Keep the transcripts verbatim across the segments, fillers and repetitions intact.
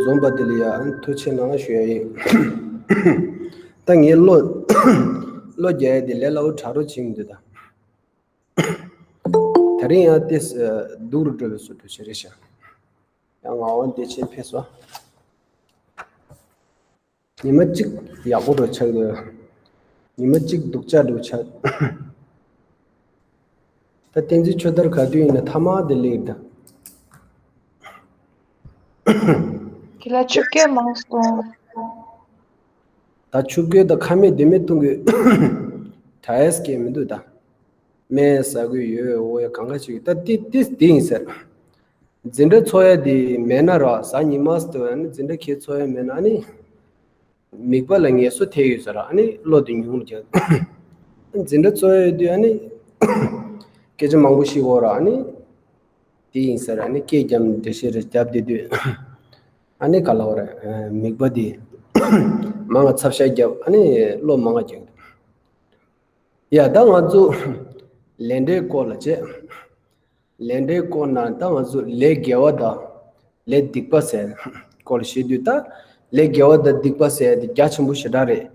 འཛོམས་པ་དེ་ལ་ཡང་ཐུགས་རྗེ་གནང་ཞུ་ཡ་ཡིན། ད་ངས་བློ་བློ་རྒྱག་ཡ་དེ་ལས་སླ་བོ་དྲག་རོགས་བྱེད་ཀྱི་འདུག་ད། དེ་རིང་ཡང་ཏེ་སྡུག་རུ་འགྲོ་བའི་བཟོ་འདྲ་ཞིག་རེད་ཤག་ཡང་ངག་དབང་བདེ་ཆེན་ཕེབས་སོང་། ཉི་མ་གཅིག་ཡག་པོ་འགྲོ་ཆགས་ཡོད། ཉི་མ་གཅིག་སྡུག་ཅག་འགྲོ་ཆགས། ད་བསྟན་འཛིན་ཆོས་དར་ག་དུས་ཡིན་ན་ཐ་མག་དེ་སླེབས་ད། དེ་ལ་ཆུ་སྐྱོན་མང་སོང་། ད་ཆུ་སྐྱོན་ད་ཁ་མེད་ལྡེ་མེད་གཏོང་གི་དྲག་ཡས་སྐད་མི་འདུག་ད། སྨན་ཟ་གི་ཡོད། འོ་ཡ་གང་ག་ཅིག་ད་ཏི་ཏི་དེ་ཡིན་ཟེར། འཛིན་གྲྭ་ཚོགས་ཡ་དེ་མེད་ན་ར་གཟའ་ཉི་མ་ཟེར་ནི་འཛིན་གྲྭ་ཁྱེད་ཚོགས་ཡ་མེད་ན་ཨ་ནི། མིག་པ་ལ་ངལ་གསོ་ཐེབས་ཡོད་ཟེར་ཨ་ནི་བློ་དེ་ཉུང་རུ་རྒྱག་འཛིན་གྲྭ་ཚོགས་ཡ་དུས་ཨ་ནི། སྐད་ཆ་མང་པོ་ཞིག་འོ་ར་ཨ་ནི། དེ་ཡིན་ཟེར་ཨ་ནི་སྐད་རྒྱབ་འགྲེལ་བཤད་རེ་རྒྱབ་བསྡད་དུས། ཨ་ནི་ག་ལ་བ་རེད་མིག་པ་དེ། མང་ང་ཚབ་ཤ་རྒྱབ་ཨ་ནི་བློ་མང་ང་རྒྱག་ཡ་ད་ང་ཚོ་ལས་འབྲས་སྐོར་ལ་བྱས། ལས་འབྲས་སྐོར་ན་ད་ང་ཚོ་ལས་དགེ་བ་དང་ལས་སྡིག་པ་ཟེར་སྐོར་ལ་བཤད་དུས་ད་ལས་དགེ་བ་དང་སྡིག་པ་ཟེར་དེ་རྒྱ་ཆེན་པོ་ཞེ་དྲག་རེད།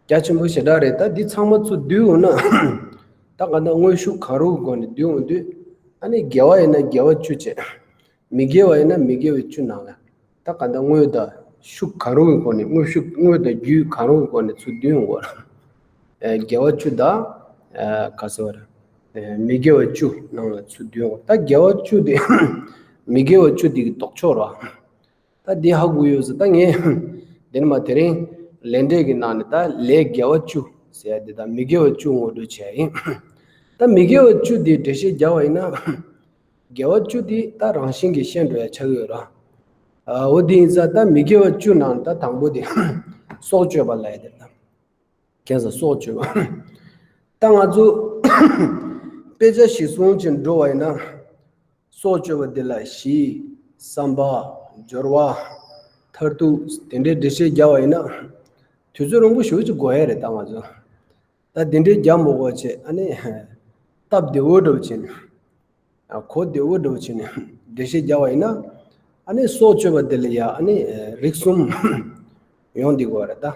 རྒྱ་ཆེན་པོ་ཞེ་དྲག་རེད། ད་འདི་ཚང་མ་ཚུར་བསྡུས་འོང་ན་ད་ག་ད་དངོས་ཤུགས་གང་རུང་གི་སྒོ་ནས་བསྡུས་འོང་དུས་ཨ་ནི་དགེ་བ་ཡིན་ན་དགེ་བ་བཅུ་བྱས། མི་དགེ་བ་ཡིན་ན་མི་དགེ་བའི་བཅུ་ནང་ལ། ད་ག་ད་དངོས་དང་ཤུགས་གང་རུང་གི་སྒོ་ནས་དངོས་ཤུགས་དངོས་དང་རྒྱུ་གང་རུང་གི་སྒོ་ནས་ཚུར་བསྡུས་འོང་བ། ཨེ་དགེ་བ་བཅུ་དང་། ཨེ་ག་ཟེར་བ་རེད། ཨེ་མི་དགེ་བ་བཅུ་ནང་ལ་ཚུར་བསྡུས་འོང་ད་དགེ་བ་བཅུ་དེ། མི་དགེ་བ་བཅུ་དེ་གི་ལྡོག་ཕྱོགས་ར། ད་འདི་ཧ་གོ་ཡོད་ཟེར་ད་ངས། འདི་ནི་མ་དེ་རིང་ལས་འབྲས་ཀྱི་ནང་ནས་ད་ལས་དགེ་བ་བཅུ་ཟེར་ཡ་འདི་དང་མི་དགེ་བ་བཅུ་ངོ་སྤྲོད་བྱས་ཡིན། ད་མི་དགེ་བ་བཅུ་འདི་འགྲེལ་བཤད་རྒྱག་པ་ཡིན་ན། དགེ་བ་བཅུ་འདི་ད་རང་བཞིན་གྱིས་ཤེས་འགྲོ་ཡ་ཆགས་ཡོད་ར། ཨ་འོ་འདི་ཡིན་ཙང་ད་མི་དགེ་བ་བཅུ་ནང་ད་དང་པོ་དེ་སྲོག་གཅོད་པ་ལབ་ཡ་དེ་ལ། ཁྱེད་ཚོ་སྲོག་གཅོད་པ། ད་ང་ཚོ་དཔེ་ཆ་གཞིར་བཟུང་ཅིག་འགྲོ་བ་ཡིན་ན། སྲོག་གཅོད་པ་འདི་ལ་གཞི། བསམ་པ། སྦྱོར་བ། མཐར་ཐུག་དེ་འདྲའི་འགྲེལ་བཤད་རྒྱག་པ་ཡིན་ན། དུས་ཚོད་རིང་པོ་ཞེ་པོ་ཅིག་འགོར་ཡ་རེད་ད་ང་ཚོ། ད་དེ་འདྲའི་རྒྱག་མ་དགོས་བྱས་ཨ་ནི། སྟབས་བདེ་བོ་འདྲ་བོ་བྱས་ནས། གོ་བདེ་བོ་འདྲ་བོ་བྱས་ནས་འགྲེལ་བཤད་རྒྱག་པ་ཡིན་ན། ཨ་ནི་སྲོག་གཅོད་པ་དེ་ལ་ཡ་ཨ་ནི་རིགས་གསུམ་ཡོང་བསྡད་ཀྱི་ཡོད་རེད་ད།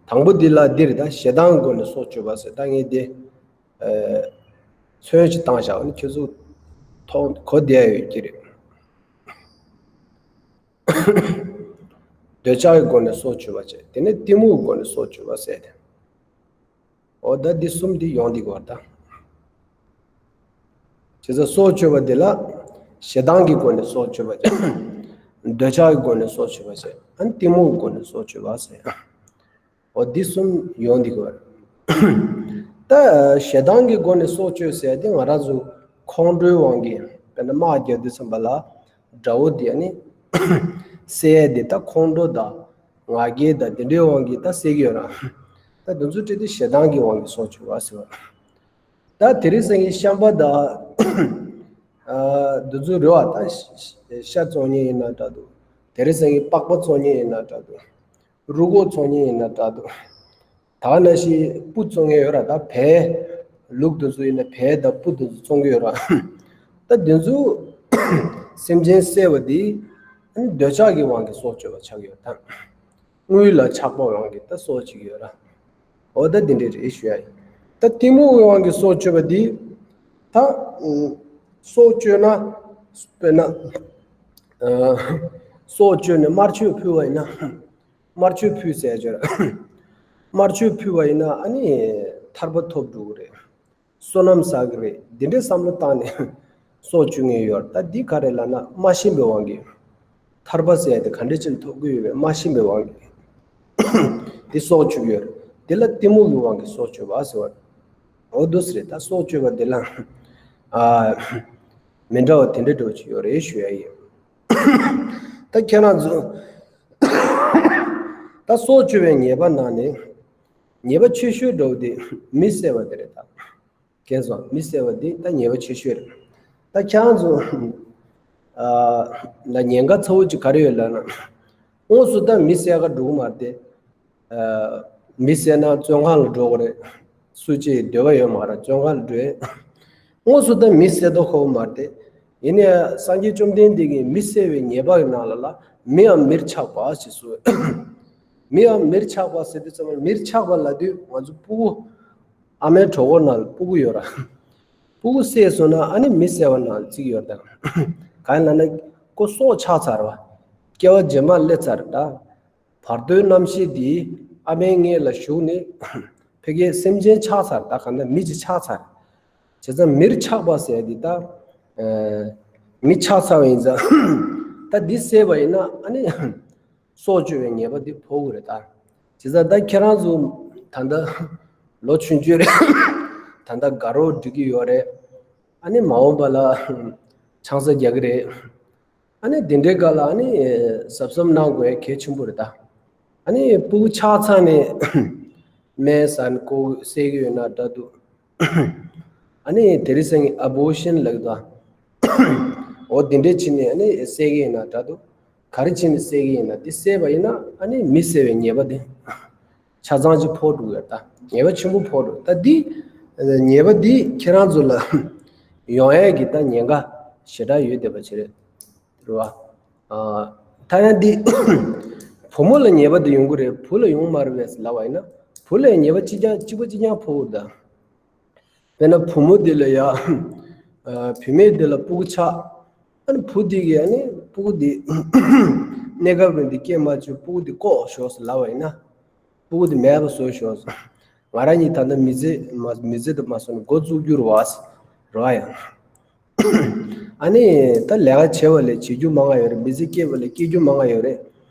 དང་པོ་འདི་ལ་འདིར་ད་ཞེ་སྡང་སྒོ་ནས་སྲོག་གཅོད་པ་ཟེར་ད་ངས་འདི་མཚོན་ཞིག་བཏང་བཞག་ཨ་ནི་ཁྱེད་ཚོ་ཐོག་གོ་བདེ་ཡ་ཡོད་ཀྱི་རེད། འདོད་ཆགས་ཀྱི་སྒོ་ནས་སྲོག་གཅོད་པ་བྱས་དེ་ནས་གཏི་མུག་གི་སྒོ་ནས་སྲོག་གཅོད་པ་ཟེར་ཏེ། འོ་ད་འདི་གསུམ་འདི་ཡོང་འདི་གོ་ད། བྱས་ཙང་སྲོག་གཅོད་པ་འདི་ལ་ཞེ་སྡང་གི་སྒོ་ནས་སྲོག་གཅོད་པ་བྱས། འདོད་ཆགས་ཀྱི་སྒོ་ནས་སྲོག་གཅོད་པ་བྱས། ཨ་ནི་གཏི་མུག་གི་སྒོ་ནས་སྲོག་གཅོད་པ་ཟེར། འོ་འདི་གསུམ་ཡོང་འདི་གོ། ད་ཞེ་སྡང་གི་སྒོ་ནས་སྲོག་གཅོད་ཟེར་ཏེ་ང་རང་ཚོ་ཁོང་ཁྲོའི་དབང་གིས་དཔེར་ན་དམག་རྒྱག་དུས་ཙམ་པ་ལ། དགྲ་བོ་དེ་ནི་བསད་དེ་ད་ཁོང་ཁྲོ་དང་ང་རྒྱལ་དང་དེ་འདྲའི་དབང་གིས་ད་བསད་ཀྱི་ཡོད་ར། ད་དེ་ཚོ་བྲིས་ཏེ་ཞེ་སྡང་གི་དབང་གིས་སྲོག་གཅོད་པ་ཟེར་བ། ད་དེ་རིང་སང་ཉིན་ཤམ་པ་དང་ཨ་དེ་ཚོ་རེད་བ། ད་ཤ་བཙོང་མཁན་ཡིན་ན་འདྲ་འདུག་དེ་རིང་སང་ཉིན་པགས་པ་བཙོང་མཁན་ཡིན་ན་འདྲ་འདུག་རུས་ཁོག་བཙོང་མཁན་ཡིན་ན་འདྲ་འདུག་ད་ནང་བཞིན་སྤུ་བཙོང་མཁན་ཡོད་ར། ད་བལ་ལུག་དེ་ཚོ་ཡིན་ན་བལ་དང་སྤུ་དེ་ཚོ་བཙོང་གི་ཡོད་ར། ད་དེ་ཚོ་སེམས་ཅན་བསད་པ་དེ་ཨ་ནི་འདོད་ཆགས་ཀྱི་དབང་གིས་སྲོག་གཅོད་པ་ཆགས་ཀྱི་ཡོད་ད། དངུལ་ལ་ཆགས་པའི་དབང་གིས་ད་སྲོག་གཅོད་ཀྱི་ཡོད་ར། འོ་ད་དེ་འདྲ་རེད་ཞུ་ཡ་ཡིན། ད་གཏི་མུག་གི་དབང་གིས་སྲོག་གཅོད་པ་དེ་ད་སྲོག་གཅོད་ན་དཔེར་ན་སྲོག་གཅོད་ནས་དམར་མཆོད་ཕུལ་བ་ཡིན་ན། དམར་མཆོད་ཕུལ་ཟེར་ཡ་ཅིག་ཡོད་རེད། དམར་མཆོད་ཕུལ་བ་ཡིན་ན་ཨ་ནི་ཐར་པ་ཐོབ་འགྲོ་གི་རེད། བསོད་ནམས་བསགས་གི་རེད། འདི་འདྲའི་བསམ་བློ་བཏང་ནས་སྲོག་གཅོད་མཁན་ཡོད་རེད། ད་འདི་ག་རེ་ལབ་ན་མ་ཤེས་པའི་དབང་གིས། ཐར་པ་ཟེར་ཡ་དེ་ག་འདྲ་ཅིག་ཐོབ་ཀྱི་ཡོད་པའི་མ་ཤེས་པའི་དབང་གིས་དེ་སྲོག་གཅོད་ཀྱི་ཡོད་རེད། དེ་ལ་གཏི་མུག་གི་དབང་གིས་སྲོག་གཅོད་པ་ཟེར་བ་རེད། འོ་འདུག་སེ་རེད། ད་སྲོག་གཅོད་པ་དེ་ལ་ཨ་མི་འདྲ་བ་དེ་འདྲ་འདྲ་བོ་ཅིག་ཡོད་རེད་ཞུ་ཡ་ཡིན། ད་ཁྱེད་རང་ཚོ་ད་སྲོག་གཅོད་པའི་ཉེས་པ་ནང་ནས་ཉེས་པ་ཆེ་ཤོས་འདྲ་བོ་དེ་མི་བསད་པ་དེ་རེད་ད། ཁྱེད་ཚོ་མི་བསད་པ་དེ་ད་ཉེས་པ་ཆེ་ཤོས་རེད། ད་ཁྱེད་རང་ཚོ་ཨ་ལ་ཉེན་ཁ་ཚ་བོ་ཅིག་ག་རེ་ཡོད་ལབ་ན། དངོས་སུ་ད་མི་བསད་ག་འགྲོ་གི་མ་རེད་དེ། ཨ་མི་བསད་ན་བཙོན་ཁང་ལ་འགྲོ་དགོས་རེད། སུ་གཅིག་འདོད་པ་ཡོད་མ་རེད་བཙོན་ཁང་ལ་འགྲོ་ཡས། དངོས་སུ་ད་མི་བསད་མདོག་ཁ་པོ་མ་རེད་དེ། ཡིན་ནའི་སངས་རྒྱས་བཅོམ་ལྡན་འདས་ཀྱིས་མི་བསད་པའི་ཉེས་པ་ཡི་ནང་ལ་ལ་མིའམ་མིར་ཆགས་པ་ཞེས་གསུངས། མིའམ་མིར་ཆགས་པ་ཟེར་དུས་ཙམ་པ་མིར་ཆགས་པ་ལབ་དུས་ང་ཚོ་སྤུ་གུ་ཨ་མའི་གྲོད་ཁོག་ནང་ལ་སྤུ་གུ་ཡོད་ར། སྤུ་གུ་བསད་སོང་ན་ཨ་ནི་མི་བསད་པ་ནང་བརྩི་གི་ཡོད་རེད་ད། གང་ཡིན་ལབ་ན་ཁོ་སྲོག་ཆགས་ཚར་བ། སྐྱེ་བ་རྗེས་མ་སླེབས་ཚར་ད། བར་དོའི་རྣམ་ཤེས་འདིས་ཨ་མའི་མངལ་ལ་ཞུགས་ནས་ཕ་གིའི་སེམས་ཅན་ཆགས་ཚར་ད། གང་ལྟར་མི་ཅིག་ཆགས་ཚར། བྱས་ཙང་མིར་ཆགས་པ་ཟེར་འདི་ད། ཨ། མི་ཆགས་ཚར་བ་ཡིན་ཙང་ད་འདི་བསད་པ་ཡིན་ན་ཨ་ནི་སྲོག་གཅོད་པའི་ཉེས་པ་འདི་ཕོག་གི་རེད་ད། བྱས་ཙང་ད་ཁྱེད་རང་ཚོ་ད་ལྟ་ལོ་ཆུང་ཆུང་རེད། ད་ལྟ་དགའ་རོགས་སྒྲིག་གི་ཡོད་རེད། ཨ་ནི་མ་འོངས་པ་ལ་ཆང་ས་རྒྱག་གི་རེད། ཨ་ནི་དེ་འདྲའི་སྐབས་ལ་ཨ་ནི་གཟབ་གཟབ་གནང་དགོས་གལ་ཆེན་པོ་རེད་ད། ཨ་ནི་སྤུ་གུ་ཆགས་ཚར་ནས་སྨན་ཟ་ནས་ཁོ་བསད་ཀྱི་ཡོད་ན་འདྲ་འདུག། ཨ་ནི་དེ་རིང་སང་ཉིན་ཨ་བོ་ཤན་ལབ་ཀྱི་འདུག། འོ་དེ་འདྲའི་ཕྱིན་ནས་ཨ་ནི་བསད་ཀྱི་ཡིན་ན་འདྲ་འདུག། ག་རེ་བྱས་ནས་བསད་ཀྱི་ཡིན་ན་དེ་བསད་པ་ཡིན་ན་ཨ་ནི་མི་བསད་པའི་ཉེས་པ་དེ་ཆ་ཚང་ཅིག་ཕོག་འགྲོ་གི་རེད་ད། ཉེས་པ་ཆེན་པོ་ཕོག་འགྲོ་ད། འདི་ཉེས་པ་འདི་ཁྱེད་རང་ཚོ་ལ་ཡོང་ཡས་ཀྱི་ད་ཉེན་ཁ་ཞེ་དྲག་ཡོད་བསྡད་པ་ཅིག་རེད། རེད་བ། ཨ། ད་ཡང་འདི་བུ་མོ་ལ་ཉེས་པ་འདི་ཡོང་གི་རེད། བུ་ལ་ཡོང་མ་རེད་པས་ལབ་པ་ཡིན་ན་བུ་ལ་ཉེས་པ་གཅིག་ཀྱང་གཅིག་པ་གཅིག་རྐྱང་ཕོག་གི་རེད་ད། དཔེར་ན་བུ་མོ་འདི་ལ་ཡ། ཨ། བུད་མེད་འདི་ལ་སྤུ་གུ་ཆགས། ཨ་ནི་བུ་འདི་གིས་ཨ་ནི་སྤུ་གུ་འདི་གནས་སྐབས་རིང་འདི་སྐྱེས་མ་བཅུག། སྤུ་གུ་འདི་ལྐོག་ཤོག་ཟེར་ལབ་པ་ཡིན་ན། སྤུ་གུ་འདི་མེད་པ་བཟོས་ཤོག་ཟེར། ང་རང་གཉིས་ད་ལྟ་མི་ཚེ་མ་མི་ཚེ་འདི་མ་སོང་ནས་འགོ་བཙུགས་རྒྱུ་རེད་བ་ཟེར། རེད་བ་ཡ། ཨ་ནི་ད་ལས་ཀ་བྱེད་པ་ལས་བྱེད་རྒྱུ་མང་ང་ཡོད་རེད། མི་ཚེ་སྐྱེལ་བ་ལས་སྐྱེལ་རྒྱུ་མང་ང་ཡོད་རེད།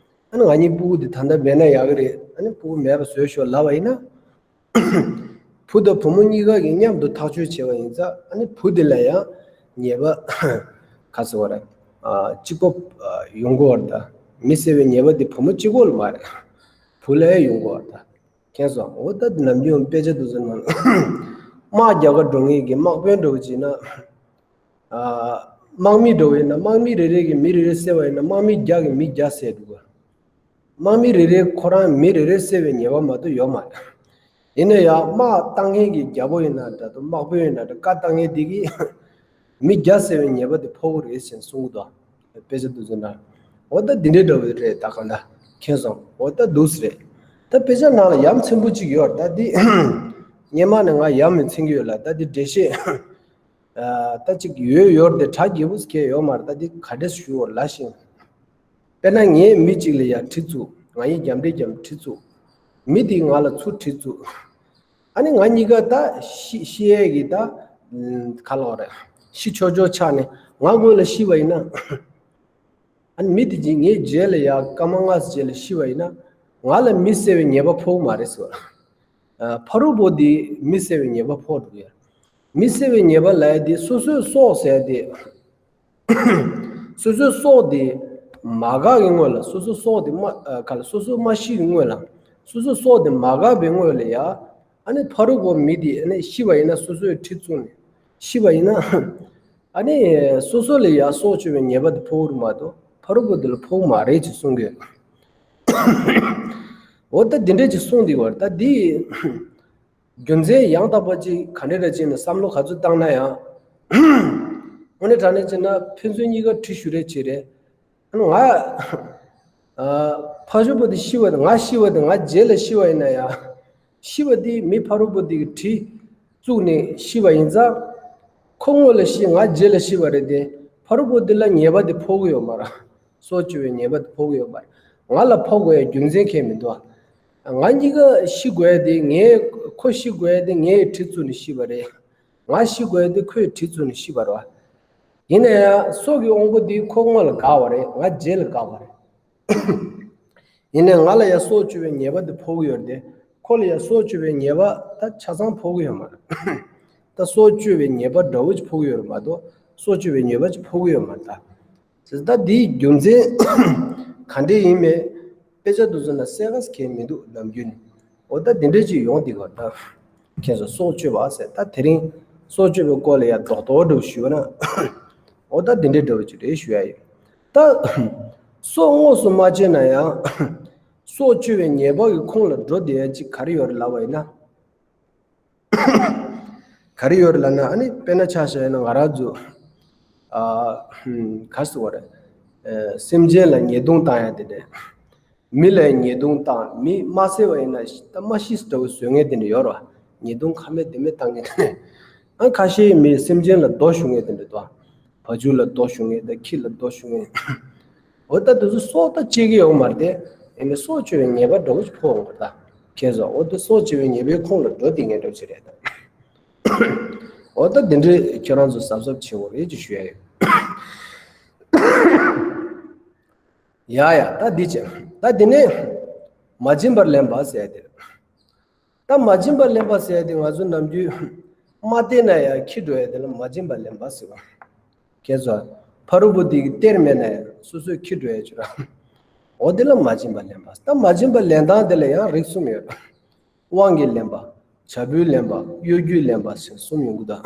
ཨ་ནི་ང་གཉིས་སྤུ་གུ་འདི་ད་ལྟ་མེད་ན་ཡག་གི་རེད། ཨ་ནི་སྤུ་གུ་མེད་པ་བཟོས་ཤོག་ལབ་པ་ཡིན་ན། བུ་དང་བུ་མོ་གཉིས་ཀ་གིས་མཉམ་དུ་ཐག་གཅོད་བྱས་པ་ཡིན་ཙང་ཨ་ནི་བུ་དེ་ལ་ཡང་ཉེས་པ་ག་ཟེར་བ་རེད། ཨ། གཅིག་པོ་ཨ་ཡོང་གི་ཡོད་རེད་ད། མི་བསད་པའི་ཉེས་པ་དེ་བུ་མོ་གཅིག་པོ་ལ་མ་རེད། བུ་ལ་ཡང་ཡོང་གི་ཡོད་རེད་ད། མཁྱེན་སོང་། འོ་ད་ནམ་རྒྱུན་དཔེ་ཆ་དེ་ཚོ་ནང་དམག་རྒྱག་ག་འགྲོ་མཁན་གྱི་དམག་དཔོན་འདྲ་བོ་ཅིག་ན། ཨ། དམག་མི་འདྲ་བོ་ཡིན་ན་དམག་མི་རེ་རེ་གིས་མི་རེ་རེ་བསད་པ་ཡིན་ན་དམག་མི་བརྒྱ་གིས་མི་བརྒྱ་བསད་འདུག་ག། དམག་མི་རེ་རེ་ཁོ་རང་མི་རེ་རེ་བསད་པའི་ཉེས་པ་མ་གཏོགས་ཡོད་མ་རེད། ཡིན་ན་ཡང་དམག་བཏང་མཁན་གྱི་རྒྱལ་པོ་ཡིན་ན་འདྲ་འདུག། དམག་དཔོན་ཡིན་ན་འདྲ། བཀའ་བཏང་མཁན་དེ་གིས་མི་བརྒྱ་བསད་པའི་ཉེས་པ་དེ་ཕོག་གི་རེད་ཟེར་གསུང་གི་འདུག། དཔེ་ཆ་དེ་ཚོ་ནང་། འོ་ད་འདི་འདྲའི་འདྲ་བོ་རེད་ད། གང་ལྟར་མཁྱེན་སོང་། འོ་ད་འདུག་སེ་རེད། ད་དཔེ་ཆ་ནང་ལ་ཡ་མཚན་པོ་གཅིག་ཡོད་རེད་ད། འདི་སྔོན་མ་ནས་ང་ཡ་མཚན་གྱི་ཡོད་ལ། ད་འདི་འགྲེལ་བཤད་ཨ། ད་ཅིག་ཡོད་ཡོད་རེད་དེ། གྲ་རྒྱས་པོ་ཟེར་མཁན་ཡོད་མ་རེད། ད་འདི་ག་འདྲས་ཞུ་བ་ལ་ཤེས། དཔེར་ན་ངས་མི་གཅིག་ལ་ཡ་གྲི་བཙུགས། ང་ཡིས་རྒྱབ་འདྲེ་རྒྱབ་གྲི་བཙུགས། མི་དེས་ང་ལ་ཚུར་གྲི་བཙུགས། ཨ་ནི་ང་གཉིས་ཀ་ད་ཤི་ཤི་ཡས་ཀྱི་ད་ག་ལབ་རེད། ཤི་ཆོག་ཆོག་ཆགས་ནས་ང་སྔོན་ལ་ཤི་བ་ཡིན་ན། ཨ་ནི་མི་དེ་གིས་ངའི་རྗེས་ལ་ཡ་སྐར་མ་ལྔ་རྗེས་ལ་ཤི་བ་ཡིན་ན་ང་ལ་མི་བསད་པའི་ཉེས་པ་ཕོག་མ་རེད་ཟེར་བ། ཨ། ཕ་རོལ་པོ་དེས་མི་བསད་པའི་ཉེས་པ་ཕོག་འགྲོ་གི་ཡ། མི་བསད་པའི་ཉེས་པ་ལབ་ཡ་དེ་སོ་སོའི་སྲོག་ཟེར་ཡ་དེ། སོ་སོའི་སྲོག་དེ་མ་འགག་གི་སྔོན་ལ། སོ་སོའི་སྲོག་དེ་མ་ཨ་ག་ལ་སོ་སོ་མ་ཤི་གི་སྔོན་ལ། སོ་སོའི་སྲོག་དེ་མ་འགག་པའི་སྔོན་ལ་ཡ། ཨ་ནི་ཕ་རོལ་པོ་མི་དེ་ཨ་ནི་ཤི་བ་ཡིན་ན་སོ་སོའི་གྲི་བཙུགས་ནས་ཤི་བ་ཡིན་ན། ཨ་ནི་སོ་སོ་ལ་ཡ་སྲོག་གཅོད་པའི་ཉེས་པ་དེ་ཕོག་རེད་མ་གཏོགས་ཕ་རོལ་པོ་དེ་ལ་ཕོག་མ་རེད་ཅེས་གསུང་གི་ཡོད། འོ་ད་འདི་འདྲས་ཅིག་གསུངས་འདུག་བ། ད་འདི་རྒྱུ་མཚན་ཡང་དག་པ་ཅིག་ག་འདྲས་རེད་ཅེ་ན་བསམ་བློ་ག་ཚོད་བཏང་ན་ཡང་། དངོས་གནས་དྲང་གནས་བྱས་ན་ཕན་ཚུན་གཉིས་ཀ་གྲི་ཞུ་རེས་བྱེད་རེད། ང་ཕ་རོལ་པོ་དེ་ཤི་བ་དེ། ང་ཤི་བ་དེ། ང་རྗེས་ལ་ཤི་བ་ཡིན་ན་ཡང་། ཤི་བ་དེ་མི་ཕ་རོལ་པོ་དེ་གིས་གྲི་བཙུགས་ནས་ཤི་བ་ཡིན་ཙང་། ཁོ་སྔོན་ལ་ཤི་ང་རྗེས་ལ་ཤི་བ་རེད་དེ། ཕ་རོལ་པོ་དེ་ལ་ཉེས་པ་དེ་ཕོག་གི་ཡོད་མ་རེད། སྲོག་གཅོད་པའི་ཉེས་པ་དེ་ཕོག་གི་ཡོད་མ་རེད། ང་ལ་ཕོག་དགོས་ཡ་རྒྱུ་མཚན་གང་ཡང་མི་འདུག་ཨ། ང་གཉིས་ཀ་ཤི་དགོས་ཡ་དེ་ངའི། ཁོ་ཤི་དགོས་ཡ་དེ་ངའི་གྲི་བཙུགས་ནས་ཤི་བ་རེད། ང་ཤི་དགོས་ཡ་དེ་ཁོའི་གྲི་བཙུགས་ནས་ཤི་བ་རེད་བ། ཡིན་ན་ཡང་སྲོག་གི་དབང་པོ་འདི་ཁོ་སྔོན་ལ་འགག་པ་རེད། ང་རྗེས་ལ་འགག་པ་རེད། ཡིན་ནའི་ང་ལ་ཡང་སྲོག་གཅོད་པའི་ཉེས་པ་འདི་ཕོག་གི་ཡོད་རེད་དེ། ཁོ་ལ་ཡང་སྲོག་གཅོད་པའི་ཉེས་པ་ད་ཆ་ཚང་ཕོག་གི་ཡོད་མ་རེད། ད་སྲོག་གཅོད་པའི་ཉེས་པ་འདྲ་བོ་ཅིག་ཕོག་གི་ཡོད་རེད་མ་གཏོགས་སྲོག་གཅོད་པའི་ཉེས་པ་ཅིག་ཕོག་གི་ཡོད་མ་རེད་ད། ད་འདིའི་རྒྱུ་མཚན་ག་འདྲས་ཡིན་མིན་དཔེ་ཆ་དེ་ཚོ་ན་གསལ་ཁ་གང་ཡང་མི་འདུག་ནམ་རྒྱུན་ནས། འོ་ད་འདི་འདྲས་ཅིག་ཡོང་འདི་ག་ད། ཁྱེད་ཚོ་སྲོག་གཅོད་པ་ཟེར། ད་དེ་རིང་སྲོག་གཅོད་པའི་སྐོར་ལ་ཡང་རྡོག་རྡོག་འདྲ་བོ་ཞུས་པ་ན། འོ་ད་འདི་འདྲས་འདྲ་བོ་ཅིག་རེད་ཞུ་ཡ་ཡིན། ད་སྲོག་དངོས་སུ་མ་གཅོད་ན་ཡང་སྲོག་གཅོད་པའི་ཉེས་པ་གི་ཁོངས་ལ་འགྲོ་བསྡད་ཡ་ཅིག་ག་རེ་ཡོད་རེད་ལབ་པ་ཡིན་ན། ག་རེ་ཡོད་རེད་ལབ་ན། ཨ་ནི་དཔེར་ན་ཆ་བཞག་ཡིན་ན་ང་རང་ཚོ་ ཨ་ཧུམ་ག་རེ་ཟེར་དགོས་རེད། ཨ་སེམས་ཅན་ལ་ཉེས་རྡུང་བཏང་ཡ་དེ་འདྲ། མི་ལ་ཉེས་རྡུང་བཏང་མི་མ་བསད་པ་ཡིན་ན་ད་མ་ཤི་འདྲ་བོ་བཟོ་མཁན་དེ་འདྲ་ཡོད་རེད་བ། ཉེས་རྡུང་ཁ་མེད་ལྡེ་མེད་བཏང་མཁན་དེ་འདྲ། ཨ་ཁ་ཤས་མི་སེམས་ཅན་ལ་རྡོ་གཞུ་མཁན་དེ་འདྲ་འདུག་བ། བ་ཕྱུགས་ལ་རྡོ་གཞུ་མཁན་དང་ཁྱི་ལ་རྡོ་གཞུ་མཁན། འོ་ད་དེ་ཚོ་སྲོག་ད་གཅོད་ཀྱི་ཡོད་མ་རེད་དེ། ཡིན་ནའི་སྲོག་གཅོད་པའི་ཉེས་པ་འདྲ་བོ་ཞིག་ཕོག་འོང་བ་ད། ཁྱེད་ཚོ་འོ་ད་སྲོག་གཅོད་པའི་ཉེས་པའི་ཁོངས་ལ་འགྲོ་བསྡད་མཁན་འདྲ་བོ་ཞིག་རེད་ད། འོ་ད་དེ་འདྲའི་ཁྱེད་རང་ཚོ་གཟབ་གཟབ་བྱེད་དགོས་རེད་ཅེས་ཞུ་ཡ་ཡོད། ཡ་ཡ་ད་འདི་བྱས། ད་དེ་ནས་མ་བྱིན་པར་ལེན་པ་ཟེར་ཡ་དེ་རེད། ད་མ་བྱིན་པར་ལེན་པ་ཟེར་ཡ་དེ་ང་ཚོ་ནམ་རྒྱུན་མ་བལྟས་ན་ཡང་འཁྱེར་འགྲོ་ཡ་དེ་ལ་མ་བྱིན་པར་ལེན་པ་ཟེར་བ། ཁྱེད་ཚོ་ཕ་རོལ་པོ་དེ་གིས་སྟེར་མེད་ན་ཡང་སོ་སོས་འཁྱེར་འགྲོ་ཡ་ཅིག་ར། འོ་དེ་ལ་མ་བྱིན་པར་ལེན་པ། ད་མ་བྱིན་པར་ལེན་སྟངས་དེ་ལ་ཡང་རིགས་གསུམ་ཡོད། དབང་གིས་ལེན་པ། བྱ་བུས་ལེན་པ། གཡོ་སྒྱུས་ལེན་པ་ཞེས་གསུམ་ཡོང་གི་འདུག་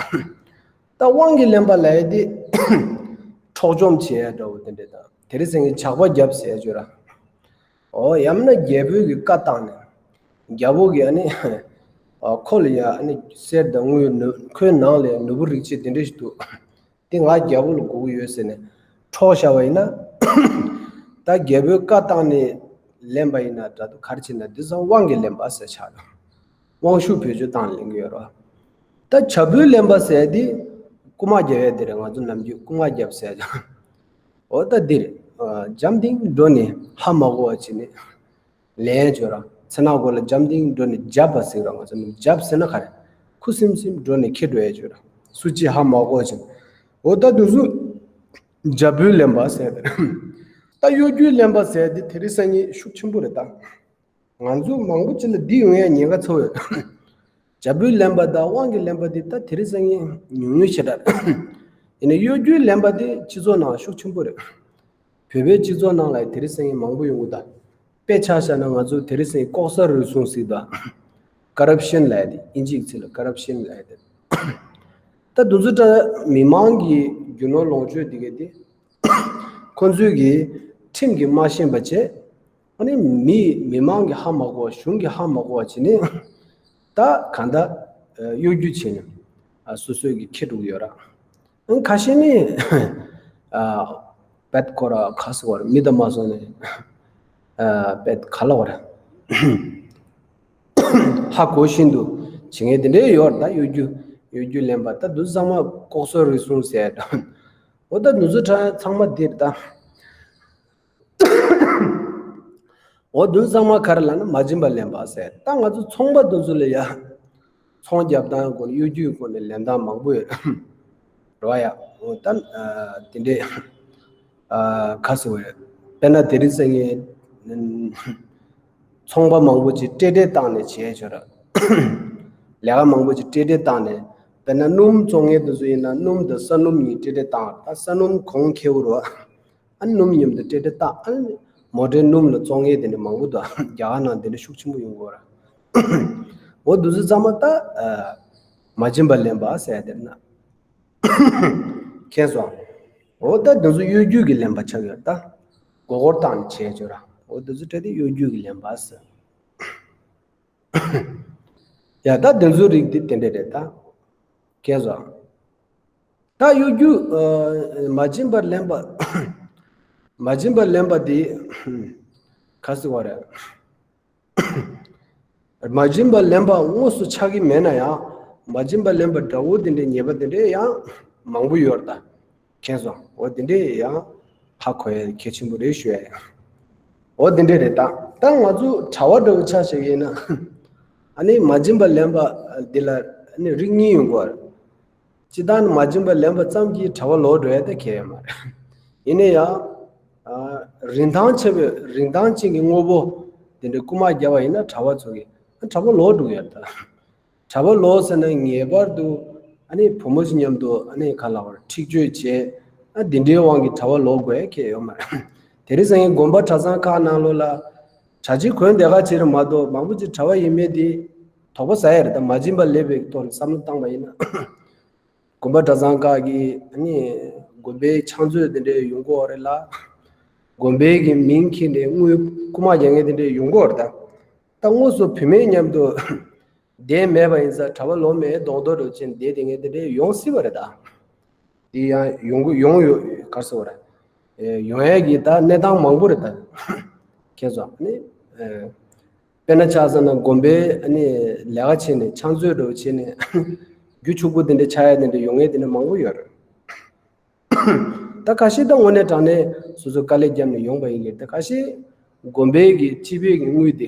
ད་དབང་གིས་ལེན་པ་ལབ་ཡ་དེ་འཕྲོག་བཅོམ་བྱེད་ཡ་འདྲ་བོ་དེ་འདྲ་དང་དེ་རིང་སང་ཉིན་ཇག་པ་བརྒྱབ་ཟེར་ཡ་ཅིག་ཡོད་ར། ཨོ་ཡང་ན་རྒྱལ་པོའི་གི་བཀའ་བཏང་ནས། རྒྱལ་པོ་གིས་ཨ་ནི་ཨ་ཁོ་ལ་ཡ་ཨ་ནི་གསེར་དང་དངུལ་ནུ་ཁོའི་ནང་ལ་ནོར་བུ་རིགས་ཆེ་དེ་འདྲ་ཞིག་འདུག་དེ་ང་རྒྱལ་པོ་ལ་དགོས་ཀྱི་ཡོད་ཟེར་ནས་འཕྲོག་བཞག་པ་ཡིན་ན། ད་རྒྱལ་པོའི་བཀའ་བཏང་ནས་ལེན་པ་ཡིན་ན་འདྲ་འདུག་ག་རེ་བྱས་ན་འདི་ཚོ་དབང་གིས་ལེན་པ་ཟེར་ཆགས་འདུག་དབང་ཤུགས་བེད་སྤྱོད་བཏང་ལེན་གྱི་ཡོད་རེད་བ། ད་བྱ་བུས་ལེན་པ་ཟེར་དེ་རྐུ་མ་རྒྱག་ཡ་དེ་རེད། ང་ཚོ་ནམ་རྒྱུན་རྐུ་མ་རྒྱབ་ཟེར་ཡ། འོ་ད་འདིར་འཇམ་ཐིང་འགྲོ་ནས་ཧ་མ་གོ་བ་བྱས་ནས། ལན་བརྗོད་ར། ཚེ་ནག་གོ་ལ་འཇམ་ཐིང་འགྲོ་ནས་རྒྱབ་པ་ཟེར་ར། ང་ཚོ་ནི་རྒྱབ་ཟེར་ན་ག་རེ། ཁུ་སིམ་སིམ་འགྲོ་ནས་ཁྱེར་འགྲོ་ཡ་བརྗོད་ར། སུ་གཅིག་ཧ་མ་གོ་ཅིང་། འོ་ད་དུས་སུ་བྱ་བུས་ལེན་པ་ཟེར་ཏེ། ད་གཡོ་སྒྱུས་ལེན་པ་ཟེར་ཏེ་དེ་རིང་སང་ཉིན་ཤུགས་ཆེན་པོ་རེད་ད། ང་ཚོ་མང་པོ་ཅིག་ལ་འདི་ཡོང་ཡ་ཉེན་ཁ་ཚ་བོ་ཡོད། བྱ་བུས་ལེན་པ་དང་དབང་གིས་ལེན་པ་འདི་ད་དེ་རིང་སང་ཉིན་ཉུང་ཉུང་ཞེ་དྲག་ཡིན་ནའི་གཡོ་སྒྱུས་ལེན་པ་འདི་སྤྱི་ཚོགས་ནང་ཤུགས་ཆེན་པོ་རེད། བོད་པའི་སྤྱི་ཚོགས་ནང་ལ་དེ་རིང་སང་ཉིན་མང་པོ་ཡོང་གི་འདུག་དཔེ་ཆ་བཞག་ན་ང་ཚོ་དེ་རིང་སང་ཉིན་ལྐོག་ཟ་རུལ་སུངས་ཟེར་གྱི་འདུག་ཀ་རབ་ཤན་ལབ་ཡ་དེ་ཨིན་ཇིའི་ཚིག་ལ་ཀ་རབ་ཤན་ལབ་ཡ་དེ། ད་དུས་ཚོད་ད་མི་མང་གི་རྒྱུ་ནོར་ལོངས་སྤྱོད་དེ་གས་དེ། ཁོ་ཚོས་ཀྱི་ཁྲིམས་ཀྱིས་མ་ཤེས་པ་བྱས། ཨ་ནི་མི་མི་མང་གིས་ཧ་མ་གོ་བ་གཞུང་གིས་ཧ་མ་གོ་བ་བྱས་ནས། ད་གང་ལྟར་གཡོ་སྒྱུ་བྱས་ནས་སོ་སོས་ཀྱི་ཁྱེར་འགྲོ་གི་ཡོད་ར། ཁ་ཤས་ནི་ཨ་པད་ཁོ་ར་ཁ་སི་བར་མི་དང་མ་སོང་ནས་ཨ་པད་ག་ལ་བར་ཧ་གོ་བཞིན་དུ་བྱེད་མཁན་དེ་འདྲའི་ཡོད་རེད། ད་གཡོ་སྒྱུ་གཡོ་སྒྱུ་ལེན་པ་ད་དུས་ཚང་མ་ལྐོག་ཟ་རུལ་སུངས་ཟེར་ད། འོ་ད་དུས་ཚོད་ཚང་མ་འདིར་ད། འོ་དུས་ཚང་མ་ག་རེ་ལབ་ན་མ་བྱིན་པ་ལེན་པ་ཟེར། ད་ང་ཚོ་ཚོང་པ་དེ་ཚོ་ལ་ཡ། ཚོང་རྒྱབ་སྟངས་སྐོར་གཡོ་སྒྱུའི་སྐོར་ནས་ལེན་སྟངས་མང་པོ་ཡོད་རེད་བ་ཡ། འོ་ད་ཨ་དེ་འདྲས་ཨ་ག་ཟེར་བ་ཡ། དཔེར་ན་དེ་རིང་སང་ཉིན་ཚོང་པ་མང་པོ་ཅིག་སྤྲེལ་སྤྲེལ་བཏང་ནས་བྱས་ཆོག་ར། ལས་ཀ་མང་པོ་ཅིག་སྤྲེལ་སྤྲེལ་བཏང་ནས་དཔེར་ན་སྣུམ་བཙོང་མཁན་དེ་ཚོ་ཡིན་ན་སྣུམ་དང་ས་སྣུམ་གཉིས་སྤྲེལ་སྤྲེལ་བཏང་། ད་ས་སྣུམ་གོང་ཁེ་པོ་རེད་བ། ཨ་ནི་སྣུམ་མཉམ་དུ་སྤྲེལ་སྤྲེལ་བཏང་། ཨ་ནི་མོ་ཊའི་སྣུམ་ལ་བཙོང་མཁན་དེ་འདྲ་མང་པོ་འདུག་རྒྱ་གར་ནང་དེ་འདྲ་ཤུགས་ཆེན་པོ་ཡོང་གི་ཡོད་ར། འོ་དེ་ཚོ་ཚང་མ་ད་ཨ་མ་བྱིན་པ་ལེན་པ་ཟེར་ཡ་དེ་རེད་ན། མཁྱེན་སོང་། འོ་ད་དེ་ཚོ་གཡོ་སྒྱུ་གིས་ལེན་པ་ཆགས་ཡོད་ད། མགོ་སྐོར་བཏང་ནས་བྱས་ཆོག་ར། འོ་དེ་ཚོ་འདྲ་དེ་གཡོ་སྒྱུ་གིས་ལེན་པ་ཟེར། ཡ་ད་དེ་ཚོའི་རིགས་དེ་དེ་འདྲ་རེད་ད། མཁྱེན་སོང་། ད་གཡོ་སྒྱུ་ཨ་མ་བྱིན་པར་ལེན་པ། མ་བྱིན་པར་ལེན་པ་དེ་ག་ཟེར་བ་རེད། མ་བྱིན་པར་ལེན་པ་དངོས་སུ་ཆགས་ཀྱི་མེད་ན་ཡང་མ་བྱིན་པར་ལེན་པ་འདྲ་བོ་དེ་འདྲའི་ཉེས་པ་དེ་འདྲའི་ཡང་མང་པོ་ཡོད་རེད་ད། མཁྱེན་སོང་། འོ་དེ་འདྲའི་ཡང་ཧ་གོ་ཡ་གལ་ཆེན་པོ་རེད་ཞུ་ཡ་ཡང་། འོ་དེ་འདྲའི་རེད་ད། ད་ང་ཚོ་གྲྭ་པ་འདྲ་བོ་ཆ་བཞག་ཡིན་ན། ཨ་ནི་མ་བྱིན་པར་ལེན་པ་འདི་ལ་ཨ་ནི་རིགས་གཉིས་ཡོང་གི་རེད། སྤྱིར་བཏང་ནི་མ་བྱིན་པར་ལེན་པ་ཙམ་གྱིས་གྲྭ་པ་ལོག་འགྲོ་ཡ་དེ་གལ་ཡོད་མ་རེད། ཡིན་ན་ཡང་། ཨ་རིན་ཐང་ཆེ་བའི་རིན་ཐང་ཅན་གྱི་དངོས་པོ་དེ་འདྲའི་རྐུ་མ་བརྒྱབ་པ་ཡིན་ན་གྲྭ་པ་ཚོ་གིས་ཨ་གྲྭ་པ་ལོག་འགྲོ་གི་ཡོད་ད། གྲྭ་པ་ལོག་ཟེར་ན་ངེས་པར་དུ་ཨ་ནི་བུ་མོ་ཅིག་མཉམ་དུ་ཨ་ནི་ག་ལབ་དགོས་རེད། འཁྲིག་སྤྱོད་བྱས། ཨ་འདི་འདྲའི་དབང་གིས་གྲྭ་པ་ལོག་དགོས་ཡ་གལ་ཡོད་མ་རེད། དེ་རིང་སང་ཉིན་དགོན་པ་གྲྭ་ཚང་ཁག་ནང་ལོགས་ལ་གྲྭ་ཆས་གོན་བསྡད་ག་ཅིག་རེད་མ་གཏོགས་མང་པོ་ཅིག་གྲྭ་པ་ཡིན་མེད་དེ་དོགས་པ་ཟ་ཡ་རེད་ད། མ་བྱིན་པ་ལེན་པའི་ཐོག་ནས་བསམ་བློ་བཏང་པ་ཡིན་ན། དགོན་པ་གྲྭ་ཚང་ཁག་གི་ཨ་ནི་དགོན་པའི་ཕྱག་མཛོད་དེ་འདྲའི་ཡོང་གི་ཡོད་རེད་ལ། དགོན་པའི་གི་མིང་འཁྱེར་ནས་དངུལ་རྐུ་མ་རྒྱག་མཁན་དེ་འདྲའི་ཡོང་གི་ཡོད་རེད་ད། ད་དངོས་སུ་བུད་མེད་མཉམ་དུ་བསྡད་མེད་པ་ཡིན་ཙང་གྲྭ་པ་ལོག་མེད་མདོག་མདོག་འདྲ་བྱས་ནས་བསྡད་དེ་མཁན་དེ་འདྲའི་ཡོང་སྲིད་པ་རེད་ད། དེ་ཡང་ཡོང་གི་ཡོང་ཡོད་ག་རེ་ཟེར་དགོས་རེད། ཨེ་ཡོང་ཡས་ཀྱི་ད་གནས་སྟངས་མང་པོ་རེད་ད། མཁྱེན་སོང་ནི། ཨེ་དཔེར་ན་ཆ་བཞག་ན་དགོན་པའི་ཨ་ནི་ལས་ཀ་བྱས་ནས་ཕྱག་མཛོད་འདྲ་བོ་བྱས་ནས་རྒྱུ་ཕྱུག་པོ་དེ་འདྲ་ཆགས་ཡས་དེ་འདྲ་ཡོང་ཡས་དེ་འདྲ་མང་པོ་ཡོད་རེད། ད་ཁ་ཤས་ད་དངོས་གནས་དྲང་གནས་སོ་སོ་དཀའ་ལས་བརྒྱབ་ནས་ཡོང་པ་ཡིན་གྱི། ད་ཁ་ཤས་དགོན་པའི་གི་སྤྱི་པའི་གི་དངུལ་དེ་